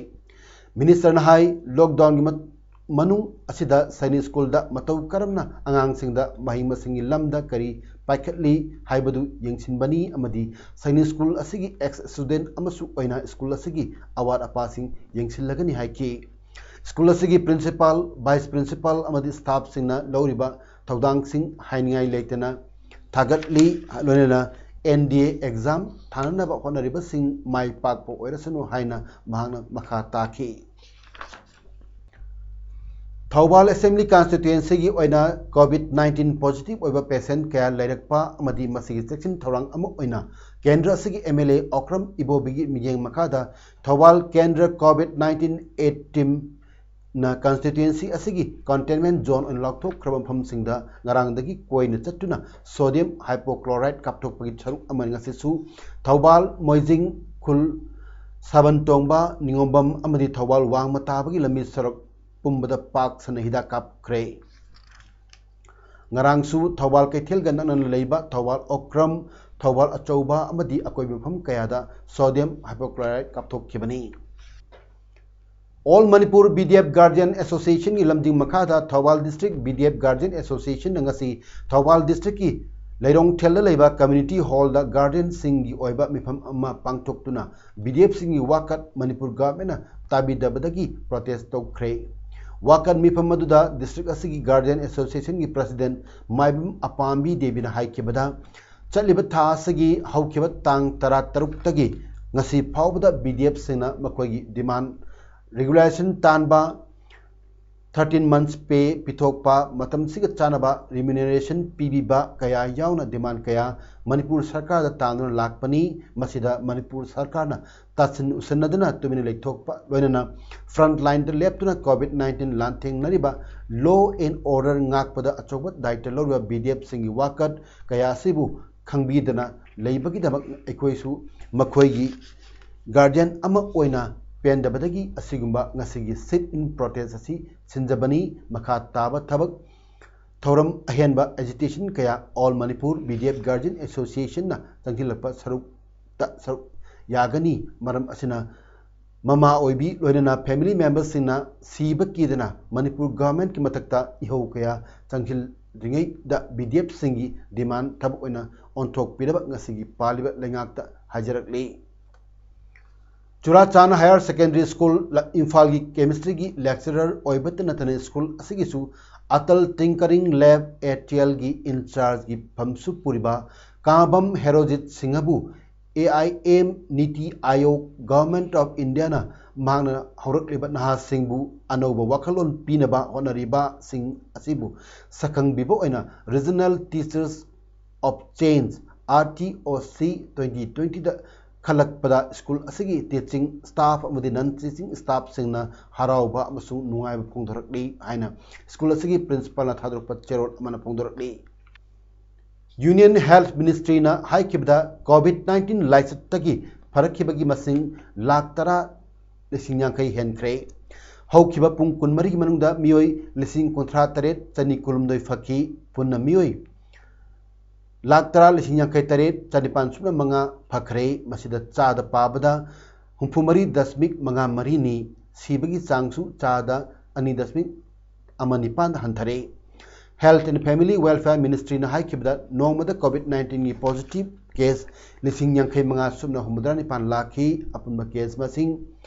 Ministerꯅ ꯍꯥꯏ, ꯂꯣꯛꯗꯥꯎꯟꯒꯤ ꯃ-, ꯃꯅꯨꯡ ꯑꯁꯤꯗ ꯁꯥꯏꯅꯤꯛ ꯁ꯭ꯀꯨꯜꯗ ꯃꯇꯧ ꯀꯔꯝꯅ ꯑꯉꯥꯡꯁꯤꯡꯗ ꯃꯍꯩ ꯃꯁꯤꯡꯒꯤ ꯂꯝꯗ ꯀꯔꯤ ꯄꯥꯏꯈꯠꯂꯤ ꯍꯥꯏꯕꯗꯨ ꯌꯦꯡꯁꯤꯟꯕꯅꯤ ꯑꯃꯗꯤ ꯁꯥꯏꯅꯤꯛ ꯁ꯭ꯀꯨꯜ ꯑꯁꯤꯒꯤ ꯑꯦꯛꯁ ꯁ꯭ꯇꯨꯗꯦꯟꯠ ꯑꯃꯁꯨ ꯑꯣꯏꯅ ꯁ꯭ꯀꯨꯜ ꯑꯁꯤꯒꯤ ꯑꯋꯥꯠ ꯑꯄꯥꯁꯤꯡ ꯌꯦꯡꯁꯤꯜꯂꯒꯅꯤ ꯍꯥꯏꯈꯤ꯫ ꯁ꯭ꯀꯨꯜ ꯑꯁꯤꯒꯤ ꯄ꯭ꯔꯤꯟꯁꯤꯄꯥꯜ, ꯚꯥꯏꯁ ꯄ꯭ꯔꯤꯟꯁꯤꯄꯥꯜ ꯑꯃꯗꯤ ꯁ꯭ꯇꯥꯐꯁꯤꯡꯅ ꯂꯧꯔꯤꯕ ꯊꯧꯗꯥꯡꯁꯤꯡ ꯍꯥꯏꯅꯤꯡꯉꯥꯏ ꯂꯩꯇꯅ ꯊꯥꯒꯠꯂꯤ꯫ ꯂꯣꯏꯅꯅ ꯑꯦꯟ ꯗꯤ ꯑꯦ ꯑꯦꯛꯖꯥꯝ ꯊꯥꯅꯅꯕ ꯍꯣꯠꯅꯔꯤꯕꯁꯤꯡ ꯃꯥꯏ ꯄꯥꯛꯄ ꯑꯣꯏꯔꯁꯅꯨ ꯍꯥꯏꯅ ꯃꯍꯥꯛꯅ ꯃꯈꯥ ꯇꯥꯈꯤ꯫ ꯊꯧꯕꯥꯜ ꯑꯦꯁꯦꯝꯕ꯭ꯂꯤ ꯀꯟꯁꯇꯤꯇ꯭ꯋꯦꯟꯁꯤꯒꯤ ꯑꯣꯏꯅ ꯀꯣꯚꯤꯗ ꯅꯥꯏꯟꯇꯤꯟ ꯄꯣꯖꯤꯇꯤꯚ ꯑꯣꯏꯕ ꯄꯦꯁꯦꯟꯠ ꯀꯌꯥ ꯂꯩꯔꯛꯄ ꯑꯃꯗꯤ ꯃꯁꯤꯒꯤ ꯆꯦꯛꯁꯤꯟ ꯊꯧꯔꯥꯡ ꯑꯃ ꯑꯣꯏꯅ ꯀꯦꯟꯗ꯭ꯔ ꯑꯁꯤꯒꯤ ꯑꯦꯝ ꯑꯦꯜ ꯑꯦ ꯑꯣꯀ꯭ꯔꯝ ꯏꯕꯣꯕꯤꯒꯤ ꯃꯤꯠꯌꯦꯡ ꯃꯈꯥꯗ ꯊꯧꯕꯥꯜ ꯀꯦꯟꯗ꯭ꯔ ꯀꯣꯚꯤꯗ ꯅꯥꯏꯟꯇꯤꯟ ꯑꯦꯠ ꯇꯤꯝꯅ ꯀꯟꯁꯇꯤꯇ꯭ꯋꯦꯟꯁꯤ ꯑꯁꯤꯒꯤ ꯀꯟꯇꯦꯟꯃꯦꯟꯠ ꯖꯣꯟ ꯑꯣꯏꯅ ꯂꯥꯎꯊꯣꯛꯈ꯭ꯔꯕ ꯃꯐꯝꯁꯤꯡꯗ ꯉꯔꯥꯡꯗꯒꯤ ꯀꯣꯏꯅ ꯆꯠꯇꯨꯅ ꯁꯣꯗꯤꯌꯝ ꯍꯥꯏꯄꯣꯀ꯭ꯂꯣꯔꯥꯏꯗ ꯀꯥꯞꯊꯣꯛꯄꯒꯤ ꯁꯔꯨꯛ ꯑꯃꯅꯤ꯫ ꯉꯁꯤꯁꯨ ꯊꯧꯕꯥꯜ, ꯃꯣꯏꯖꯤꯡ, ꯈꯨꯜ, ꯁꯥꯕꯟ ꯇꯣꯡꯕ, ꯅꯤꯉꯣꯝꯕꯝ ꯑꯃꯗꯤ ꯊꯧꯕꯥꯜ ꯋꯥꯡꯃ ꯇꯥꯕꯒꯤ ꯂꯝꯕꯤ ꯁꯔꯨꯛ ꯄꯨꯝꯕꯗ ꯄꯥꯛ ꯁꯟꯅ ꯍꯤꯗꯥꯛ ꯀꯥꯞꯈ꯭ꯔꯦ꯫ ꯉꯔꯥꯡꯁꯨ ꯊꯧꯕꯥꯜ ꯀꯩꯊꯦꯜꯒ ꯅꯛꯅꯅ ꯂꯩꯕ ꯊꯧꯕꯥꯜ ꯑꯣꯀ꯭ꯔꯝ, ꯊꯧꯕꯥꯜ ꯑꯆꯧꯕ ꯑꯃꯗꯤ ꯑꯀꯣꯏꯕ ꯃꯐꯝ ꯀꯌꯥꯗ ꯁꯣꯗꯤꯌꯝ ꯍꯥꯏꯄꯣꯀ꯭ꯂꯣꯔꯥꯏꯗ ꯀꯥꯞꯊꯣꯛꯈꯤꯕꯅꯤ꯫ All Manipur B D F guardian ꯑꯦꯁꯣꯁꯤꯌꯦꯁꯟꯒꯤ ꯂꯝꯖꯤꯡ ꯃꯈꯥꯗ Thoubal district B D F guardian ꯑꯦꯁꯣꯁꯤꯌꯦꯁꯟꯅ ꯉꯁꯤ ꯊꯧꯕꯥꯜ ꯗꯤꯁꯇ꯭ꯔꯤꯛꯀꯤ ꯂꯩꯔꯣꯡꯊꯦꯜꯗ ꯂꯩꯕ ꯀꯝꯃ꯭ꯌꯨꯅꯤꯇꯤ ꯍꯣꯜꯗ ꯒꯥꯔꯖꯤꯌꯟꯁꯤꯡꯒꯤ ꯑꯣꯏꯕ ꯃꯤꯐꯝ ꯑꯃ ꯄꯥꯡꯊꯣꯛꯇꯨꯅ ꯕꯤ ꯗꯤ ꯑꯦꯐꯁꯤꯡꯒꯤ ꯋꯥꯀꯠ ꯃꯅꯤꯄꯨꯔ ꯒꯚꯔꯟꯃꯦꯟꯠꯅ ꯇꯥꯕꯤꯗꯕꯗꯒꯤ ꯄ꯭ꯔꯣꯇꯦꯁ ꯇꯧꯈ꯭ꯔꯦ꯫ ꯋꯥꯀꯠ ꯃꯤꯐꯝ ꯑꯗꯨꯗ ꯗꯤꯁꯇ꯭ꯔꯤꯛ ꯑꯁꯤꯒꯤ ꯒꯥꯔꯖꯤꯌꯟ ꯑꯦꯁꯣꯁꯤꯌꯦꯁꯟꯒꯤ ꯄ꯭ꯔꯁꯤꯗꯦꯟꯠ ꯃꯥꯏꯕꯝ ꯑꯄꯥꯝꯕꯤ ꯗꯦꯕꯤꯅ ꯍꯥꯏꯈꯤꯕꯗ, ꯆꯠꯂꯤꯕ ꯊꯥ ꯑꯁꯤꯒꯤ ꯍꯧꯈꯤꯕ ꯇꯥꯡ ꯇꯔꯥꯇꯔꯨꯛꯇꯒꯤ ꯉꯁꯤ ꯐꯥꯎꯕꯗ ꯕꯤ ꯗꯤ ꯑꯦꯐꯁꯤꯡꯅ ꯃꯈꯣꯏꯒꯤ ꯗꯤꯃꯥꯟ, ꯔꯤꯒꯨꯂꯦꯁꯟ ꯇꯥꯟꯕ, ꯊꯥꯔꯇꯤꯟ ꯃꯟꯊꯁ ꯄꯦ ꯄꯤꯊꯣꯛꯄ, ꯃꯇꯝꯁꯤꯒ ꯆꯥꯟꯅꯕ ꯔꯤꯃ꯭ꯌꯨꯅꯔꯦꯁꯟ ꯄꯤꯕꯤꯕ ꯀꯌꯥ ꯌꯥꯎꯅ ꯗꯤꯃꯥꯟ ꯀꯌꯥ ꯃꯅꯤꯄꯨꯔ ꯁꯔꯀꯥꯔꯗ ꯇꯥꯡꯗꯨꯅ ꯂꯥꯛꯄꯅꯤ꯫ ꯃꯁꯤꯗ ꯃꯅꯤꯄꯨꯔ ꯁꯔꯀꯥꯔꯅ ꯇꯥꯁꯤꯟ ꯎꯁꯤꯟꯅꯗꯨꯅ ꯇꯨꯃꯤꯟꯅ ꯂꯩꯊꯣꯛꯄ, ꯂꯣꯏꯅꯅ ꯐ꯭ꯔꯟꯠ ꯂꯥꯏꯟꯗ ꯂꯦꯞꯇꯨꯅ ꯀꯣꯚꯤꯗ ꯅꯥꯏꯟꯇꯤꯟ ꯂꯥꯟꯊꯦꯡꯅꯔꯤꯕ ꯂꯣ ꯑꯦꯟ ꯑꯣꯔꯗꯔ ꯉꯥꯛꯄꯗ ꯑꯆꯧꯕ ꯗꯥꯌꯤꯠꯇ ꯂꯧꯔꯤꯕ ꯕꯤ ꯗꯤ ꯑꯦꯐꯁꯤꯡꯒꯤ ꯋꯥꯀꯠ ꯀꯌꯥ ꯑꯁꯤꯕꯨ ꯈꯪꯕꯤꯗꯅ ꯂꯩꯕꯒꯤꯗꯃꯛ ꯑꯩꯈꯣꯏꯁꯨ ꯃꯈꯣꯏꯒꯤ ꯒꯥꯔꯖꯤꯌꯟ ꯑꯃ ꯑꯣꯏꯅ ꯄꯦꯟꯗꯕꯗꯒꯤ ꯑꯁꯤꯒꯨꯝꯕ ꯉꯁꯤꯒꯤ ꯁꯤꯠ ꯏꯟ ꯄ꯭ꯔꯣꯇꯦꯁ ꯑꯁꯤ ꯁꯤꯟꯖꯕꯅꯤ꯫ ꯃꯈꯥ ꯇꯥꯕ ꯊꯕꯛ ꯊꯧꯔꯝ ꯑꯍꯦꯟꯕ ꯑꯦꯖꯤꯇꯦꯁꯟ ꯀꯌꯥ all Manipur B D F guardian ꯑꯦꯁꯣꯁꯤꯌꯦꯁꯟꯅ ꯆꯪꯁꯤꯜꯂꯛꯄ ꯁꯔꯨꯛꯇ ꯁꯔꯨꯛ ꯌꯥꯒꯅꯤ꯫ ꯃꯔꯝ ꯑꯁꯤꯅ ꯃꯃꯥ ꯑꯣꯏꯕꯤ ꯂꯣꯏꯅꯅ ꯐꯦꯃꯤꯂꯤ ꯃꯦꯝꯕꯔꯁꯤꯡꯅ ꯁꯤꯕ ꯀꯤꯗꯅ ꯃꯅꯤꯄꯨꯔ ꯒꯚꯔꯟꯃꯦꯟꯠꯀꯤ ꯃꯊꯛꯇ ꯏꯍꯧ ꯀꯌꯥ ꯆꯪꯁꯤꯜ-, ꯔꯤꯉꯩꯗ ꯕꯤ ꯗꯤ ꯑꯦꯐꯁꯤꯡꯒꯤ ꯗꯤꯃꯥꯟ ꯊꯕꯛ ꯑꯣꯏꯅ ꯑꯣꯟꯊꯣꯛꯄꯤꯅꯕ ꯉꯁꯤꯒꯤ ꯄꯥꯜꯂꯤꯕ ꯂꯩꯉꯥꯛꯇ ꯍꯥꯏꯖꯔꯛꯂꯤ꯫ ꯆꯨꯔꯥꯆꯥꯟ ꯍꯥꯌꯔ ꯁꯦꯀꯦꯟꯗꯔꯤ ꯁ꯭ꯀꯨꯜ ꯏꯝꯐꯥꯜꯒꯤ ꯀꯦꯃꯤꯁꯇ꯭ꯔꯤꯒꯤ ꯂꯦꯛꯆꯔꯔ ꯑꯣꯏꯕꯇ ꯅꯠꯇꯅ ꯁ꯭ꯀꯨꯜ ꯑꯁꯤꯒꯤꯁꯨ ꯑꯇꯜ ꯇꯤꯡꯀꯔꯤꯡ ꯂꯦꯕ, ꯑꯦ ꯇꯤ ꯑꯦꯜꯒꯤ ꯏꯟꯆꯥꯔꯖꯒꯤ ꯐꯝꯁꯨ ꯄꯨꯔꯤꯕ Kangbam Herojit ꯁꯤꯡꯍꯕꯨ A I M, ꯅꯤꯇꯤ ꯑꯥꯌꯣꯒ, ꯒꯚꯔꯟꯃꯦꯟꯠ ꯑꯣꯐ ꯏꯟꯗꯤꯌꯥꯅ ꯃꯍꯥꯛꯅ ꯍꯧꯔꯛꯂꯤꯕ ꯅꯍꯥꯁꯤꯡꯕꯨ ꯑꯅꯧꯕ ꯋꯥꯈꯜꯂꯣꯟ ꯄꯤꯅꯕ ꯍꯣꯠꯅꯔꯤꯕꯁꯤꯡ ꯑꯁꯤꯕꯨ ꯁꯛꯈꯪꯕꯤꯕ ꯑꯣꯏꯅ Regional Teachers of Change, R T O C, twenty twenty the ꯈꯜꯂꯛꯄꯗ school ꯑꯁꯤꯒꯤ ꯇꯤꯆꯤꯡ ꯁ꯭ꯇꯥꯐ ꯑꯃꯗꯤ ꯅꯟ ꯇꯤꯆꯤꯡ ꯁ꯭ꯇꯥꯐꯁꯤꯡꯅ ꯍꯔꯥꯎꯕ ꯑꯃꯁꯨꯡ ꯅꯨꯡꯉꯥꯏꯕ ꯐꯣꯡꯗꯣꯔꯛꯂꯤ ꯍꯥꯏꯅ ꯁ꯭ꯀꯨꯜ ꯑꯁꯤꯒꯤ ꯄ꯭ꯔꯤꯟꯁꯤꯄꯥꯜꯅ ꯊꯥꯗꯣꯔꯛꯄ ꯆꯦꯔꯣꯜ ꯑꯃꯅ ꯐꯣꯡꯗꯣꯔꯛꯂꯤ꯫ ꯌꯨꯅꯤꯌꯟ ꯍꯦꯜꯊ ꯃꯤꯅꯤꯁꯇ꯭ꯔꯤꯅ ꯍꯥꯏꯈꯤꯕꯗ, ꯀꯣꯚꯤꯗ ꯅꯥꯏꯟꯇꯤꯟ ꯂꯥꯏꯆꯠꯇꯒꯤ ꯐꯔꯛꯈꯤꯕꯒꯤ ꯃꯁꯤꯡ ꯂꯥꯈ ꯇꯔꯥ ꯂꯤꯁꯤꯡ ꯌꯥꯡꯈꯩ ꯍꯦꯟꯈ꯭ꯔꯦ꯫ ꯍꯧꯈꯤꯕ ꯄꯨꯡ ꯀꯨꯟꯃꯔꯤꯒꯤ ꯃꯅꯨꯡꯗ ꯃꯤꯑꯣꯏ ꯂꯤꯁꯤꯡ ꯀꯨꯟꯊ꯭ꯔꯥ ꯇꯔꯦꯠ ꯆꯅꯤ ꯀꯨꯟꯍꯨꯝꯗꯣꯏ ꯐꯈꯤ꯫ ꯄꯨꯟꯅ ꯃꯤꯑꯣꯏ ꯂꯥꯈ ꯇꯔꯥ ꯂꯤꯁꯤꯡ ꯌꯥꯡꯈꯩ ꯇꯔꯦꯠ ꯆꯅꯤꯄꯥꯟ ꯁꯨꯞꯅ ꯃꯉꯥ ꯐꯈ꯭ꯔꯦ꯫ ꯃꯁꯤꯗ ꯆꯥꯗ ꯄꯥꯕꯗ ꯍꯨꯝꯐꯨ ꯃꯔꯤ ꯗꯁꯃꯤꯛ ꯃꯉꯥ ꯃꯔꯤꯅꯤ꯫ ꯁꯤꯕꯒꯤ ꯆꯥꯡꯁꯨ ꯆꯥꯗ ꯑꯅꯤ ꯗꯁꯃꯤꯛ ꯑꯃ ꯅꯤꯄꯥꯟꯗ ꯍꯟꯊꯔꯦ꯫ Health and Family Welfare Ministryꯅ ꯍꯥꯏꯈꯤꯕꯗ, ꯅꯣꯡꯃꯗ ꯀꯣꯚꯤꯗ ꯅꯥꯏꯟꯇꯤꯟꯒꯤ ꯄꯣꯖꯤꯇꯤꯚ ꯀꯦꯁ ꯂꯤꯁꯤꯡ ꯌꯥꯡꯈꯩ ꯃꯉꯥ ꯁꯨꯞꯅ ꯍꯨꯝꯐꯨꯇꯔꯥ ꯅꯤꯄꯥꯟ ꯂꯥꯛꯈꯤ꯫ ꯑꯄꯨꯟꯕ ꯀꯦꯁ ꯃꯁꯤꯡ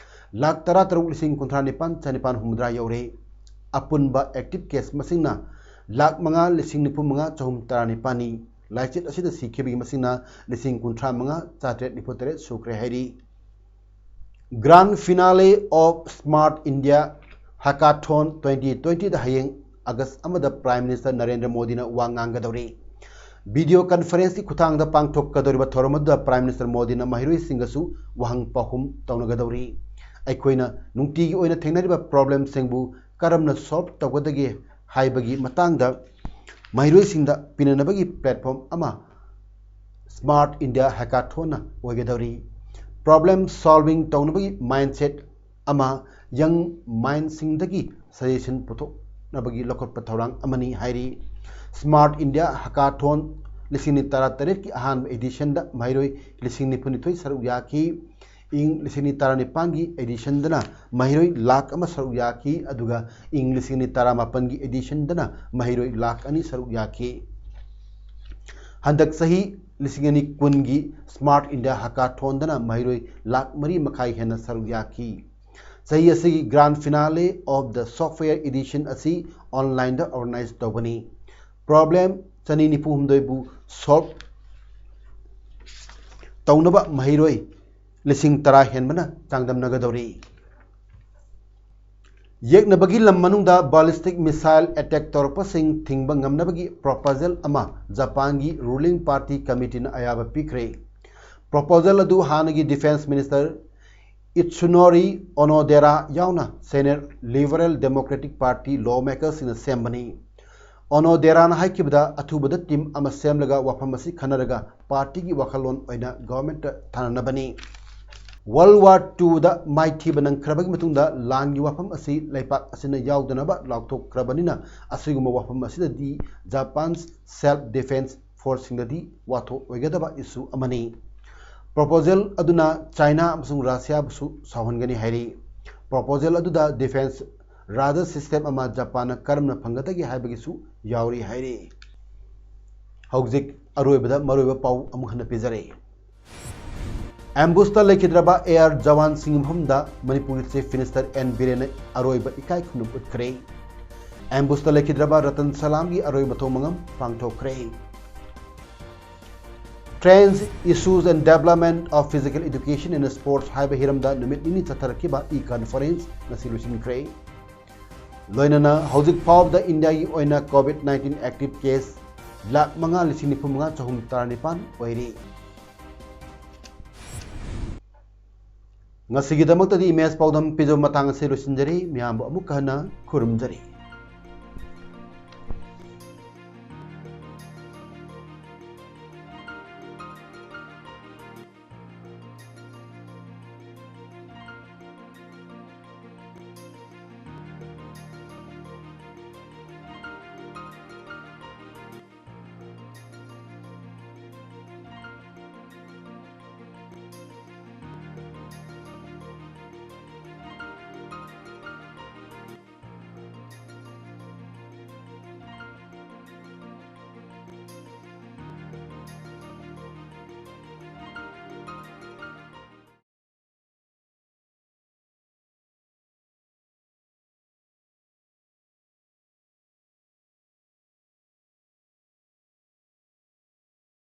ꯂꯥꯈ ꯇꯔꯥ ꯇꯔꯨꯛ ꯂꯤꯁꯤꯡ ꯀꯨꯟꯊ꯭ꯔꯥ ꯅꯤꯄꯥꯟ ꯆꯅꯤꯄꯥꯟ ꯍꯨꯝꯐꯨꯇꯔꯥ ꯌꯧꯔꯦ꯫ ꯑꯄꯨꯟꯕ ꯑꯦꯛꯇꯤꯚ ꯀꯦꯁ ꯃꯁꯤꯡꯅ ꯂꯥꯈ ꯃꯉꯥ ꯂꯤꯁꯤꯡ ꯅꯤꯐꯨ ꯃꯉꯥ ꯆꯍꯨꯝ ꯇꯔꯥꯅꯤꯄꯥꯟꯅꯤ꯫ ꯂꯥꯏꯆꯠ ꯑꯁꯤꯗ ꯁꯤꯈꯤꯕꯒꯤ ꯃꯁꯤꯡꯅ ꯂꯤꯁꯤꯡ ꯀꯨꯟꯊ꯭ꯔꯥ ꯃꯉꯥ ꯆꯥꯇ꯭ꯔꯦꯠ ꯅꯤꯐꯨ ꯇꯔꯦꯠ ꯁꯨꯈ꯭ꯔꯦ ꯍꯥꯏꯔꯤ꯫ Grand finale of Smart India Hackathon twenty twenty ꯗ ꯍꯌꯦꯡ ꯑꯥꯒꯁ ꯑꯃꯗ Prime Minister ꯅꯔꯦꯟꯗ꯭ꯔ ꯃꯣꯗꯤꯅ ꯋꯥ ꯉꯥꯡꯒꯗꯧꯔꯤ꯫ ꯚꯤꯗꯤꯑꯣ ꯀꯟꯐꯔꯦꯟꯁꯀꯤ ꯈꯨꯠꯊꯥꯡꯗ ꯄꯥꯡꯊꯣꯛꯀꯗꯧꯔꯤꯕ ꯊꯧꯔꯝ ꯑꯗꯨꯗ Prime Minister ꯃꯣꯗꯤꯅ ꯃꯍꯩꯔꯣꯏꯁꯤꯡꯒꯁꯨ ꯋꯥꯍꯪ ꯄꯥꯎꯈꯨꯝ ꯇꯧꯅꯒꯗꯧꯔꯤ꯫ ꯑꯩꯈꯣꯏꯅ ꯅꯨꯡꯇꯤꯒꯤ ꯑꯣꯏꯅ ꯊꯦꯡꯅꯔꯤꯕ ꯄ꯭ꯔꯣꯕ꯭ꯂꯦꯝꯁꯤꯡꯕꯨ ꯀꯔꯝꯅ ꯁꯣꯜꯚ ꯇꯧꯒꯗꯒꯦ ꯍꯥꯏꯕꯒꯤ ꯃꯇꯥꯡꯗ ꯃꯍꯩꯔꯣꯏꯁꯤꯡꯗ ꯄꯤꯅꯅꯕꯒꯤ ꯄ꯭ꯂꯦꯠꯐꯣꯝ ꯑꯃ Smart India Hackathonꯅ ꯑꯣꯏꯒꯗꯧꯔꯤ꯫ ꯄ꯭ꯔꯣꯕ꯭ꯂꯦꯝ ꯁꯣꯜꯚꯤꯡ ꯇꯧꯅꯕꯒꯤ ꯃꯥꯏꯟꯁꯦꯠ ꯑꯃ ꯌꯪ ꯃꯥꯏꯟꯁꯤꯡꯗꯒꯤ ꯁꯖꯦꯁꯟ ꯄꯨꯊꯣꯛꯅꯕꯒꯤ ꯂꯧꯈꯠꯄ ꯊꯧꯔꯥꯡ ꯑꯃꯅꯤ ꯍꯥꯏꯔꯤ꯫ Smart India Hackathon ꯂꯤꯁꯤꯡ ꯑꯅꯤ ꯇꯔꯥꯇꯔꯦꯠꯀꯤ ꯑꯍꯥꯟꯕ ꯏꯗꯤꯁꯟꯗ ꯃꯍꯩꯔꯣꯏ ꯂꯤꯁꯤꯡ ꯅꯤꯐꯨꯅꯤꯊꯣꯏ ꯁꯔꯨꯛ ꯌꯥꯈꯤ꯫ ꯏꯪ ꯂꯤꯁꯤꯡ ꯑꯅꯤ ꯇꯔꯥꯅꯤꯄꯥꯟꯒꯤ editionꯗꯅ ꯃꯍꯩꯔꯣꯏ ꯂꯥꯈ ꯑꯃ ꯁꯔꯨꯛ ꯌꯥꯈꯤ, ꯑꯗꯨꯒ ꯏꯪ ꯂꯤꯁꯤꯡ ꯑꯅꯤ ꯇꯔꯥꯃꯥꯄꯟꯒꯤ editionꯗꯅ ꯃꯍꯩꯔꯣꯏ ꯂꯥꯈ ꯑꯅꯤ ꯁꯔꯨꯛ ꯌꯥꯈꯤ꯫ ꯍꯟꯗꯛ ꯆꯍꯤ ꯂꯤꯁꯤꯡ ꯑꯅꯤ ꯀꯨꯟꯒꯤ Smart India Hackathonꯗꯅ ꯃꯍꯩꯔꯣꯏ ꯂꯥꯈ ꯃꯔꯤ ꯃꯈꯥꯏ ꯍꯦꯟꯅ ꯁꯔꯨꯛ ꯌꯥꯈꯤ꯫ ꯆꯍꯤ ꯑꯁꯤꯒꯤ grand finale of the software edition ꯑꯁꯤ onlineꯗ organize ꯇꯧꯒꯅꯤ꯫ Problem ꯆꯅꯤ ꯅꯤꯐꯨ ꯍꯨꯝꯗꯣꯏꯕꯨ solve ꯇꯧꯅꯕ ꯃꯍꯩꯔꯣꯏ ꯂꯤꯁꯤꯡ ꯇꯔꯥ ꯍꯦꯟꯕꯅ ꯆꯥꯡꯗꯝꯅꯒꯗꯧꯔꯤ꯫ ꯌꯦꯛꯅꯕꯒꯤ ꯂꯝ ꯃꯅꯨꯡꯗ ballistic missile attack ꯇꯧꯔꯛꯄꯁꯤꯡ ꯊꯤꯡꯕ ꯉꯝꯅꯕꯒꯤ proposal ꯑꯃ ꯖꯄꯥꯟꯒꯤ ruling party committeeꯅ ꯑꯌꯥꯕ ꯄꯤꯈ꯭ꯔꯦ꯫ Proposal ꯑꯗꯨ ꯍꯥꯟꯅꯒꯤ defence minister Itsunori Onodera ꯌꯥꯎꯅ senior Liberal Democratic Party lawmakersꯁꯤꯡꯅ ꯁꯦꯝꯕꯅꯤ꯫ Onoderana ꯍꯥꯏꯈꯤꯕꯗ, ꯑꯊꯨꯕꯗ team ꯑꯃ ꯁꯦꯝꯂꯒ ꯋꯥꯐꯝ ꯑꯁꯤ ꯈꯟꯅꯔꯒ partyꯒꯤ ꯋꯥꯈꯜꯂꯣꯟ ꯑꯣꯏꯅ governmentꯇ ꯊꯥꯅꯅꯕꯅꯤ꯫ World War twoꯗ ꯃꯥꯏꯊꯤꯕ ꯅꯪꯈ꯭ꯔꯕꯒꯤ ꯃꯇꯨꯡꯗ ꯂꯥꯟꯒꯤ ꯋꯥꯐꯝ ꯑꯁꯤ ꯂꯩꯄꯥꯛ ꯑꯁꯤꯅ ꯌꯥꯎꯗꯅꯕ ꯂꯥꯎꯊꯣꯛꯈ꯭ꯔꯕꯅꯤꯅ, ꯑꯁꯤꯒꯨꯝꯕ ꯋꯥꯐꯝ ꯑꯁꯤꯗꯗꯤ Japan's self defence forceꯁꯤꯡꯗꯗꯤ ꯋꯥꯊꯣꯛ ꯑꯣꯏꯒꯗꯕ issue ꯑꯃꯅꯤ꯫ Proposal ꯑꯗꯨꯅ China ꯑꯃꯁꯨꯡ Russiaꯕꯨꯁꯨ ꯁꯥꯎꯍꯟꯒꯅꯤ ꯍꯥꯏꯔꯤ꯫ Proposal ꯑꯗꯨꯗ defence radar system ꯑꯃ ꯖꯄꯥꯟꯅ ꯀꯔꯝꯅ ꯐꯪꯒꯗꯒꯦ ꯍꯥꯏꯕꯒꯤꯁꯨ ꯌꯥꯎꯔꯤ ꯍꯥꯏꯔꯤ꯫ ꯍꯧꯖꯤꯛ ꯑꯔꯣꯏꯕꯗ ꯃꯔꯨꯑꯣꯏꯕ ꯄꯥꯎ ꯑꯃꯨꯛ ꯍꯟꯅ ꯄꯤꯖꯔꯤ꯫ Ambushꯇ ꯂꯩꯈꯤꯗ꯭ꯔꯕ ꯑꯦ ꯑꯥꯔ ꯖꯋꯥꯟꯁꯤꯡꯒꯤ ꯃꯐꯝꯗ ꯃꯅꯤꯄꯨꯔꯒꯤ Chief Minister ꯑꯦꯟ ꯕꯤꯔꯦꯟꯅ ꯑꯔꯣꯏꯕ ꯏꯀꯥꯏ ꯈꯨꯝꯅꯕ ꯎꯠꯈ꯭ꯔꯦ꯫ Ambushꯇ ꯂꯩꯈꯤꯗ꯭ꯔꯕ ꯔꯇꯟ ꯁꯂꯥꯝꯒꯤ ꯑꯔꯣꯏꯕ ꯃꯊꯧ ꯃꯉꯝ ꯄꯥꯡꯊꯣꯛꯈ꯭ꯔꯦ꯫ Trends, Issues and Development of Physical Education and Sports ꯍꯥꯏꯕ ꯍꯤꯔꯝꯗ ꯅꯨꯃꯤꯠ ꯅꯤꯅꯤ ꯆꯠꯊꯔꯛꯈꯤꯕ e-conference ꯉꯁꯤ ꯂꯣꯏꯁꯤꯟꯈ꯭ꯔꯦ꯫ ꯂꯣꯏꯅꯅ ꯍꯧꯖꯤꯛ ꯐꯥꯎꯕꯗ ꯏꯟꯗꯤꯌꯥꯒꯤ ꯑꯣꯏꯅ COVID nineteen active case lakh ꯃꯉꯥ ꯂꯤꯁꯤꯡ ꯅꯤꯐꯨ ꯃꯉꯥ ꯆꯍꯨꯝ ꯇꯔꯥꯅꯤꯄꯥꯟ ꯑꯣꯏꯔꯤ꯫ ꯉꯁꯤꯒꯤꯗꯃꯛꯇꯗꯤ ꯏꯃꯦꯖ ꯄꯥꯎꯗꯝ ꯄꯤꯖꯕ ꯃꯇꯥꯡ ꯑꯁꯤ ꯂꯣꯏꯁꯤꯟꯖꯔꯤ꯫ ꯃꯤꯌꯥꯝꯕꯨ ꯑꯃꯨꯛ ꯍꯟꯅ ꯈꯨꯔꯨꯝꯖꯔꯤ꯫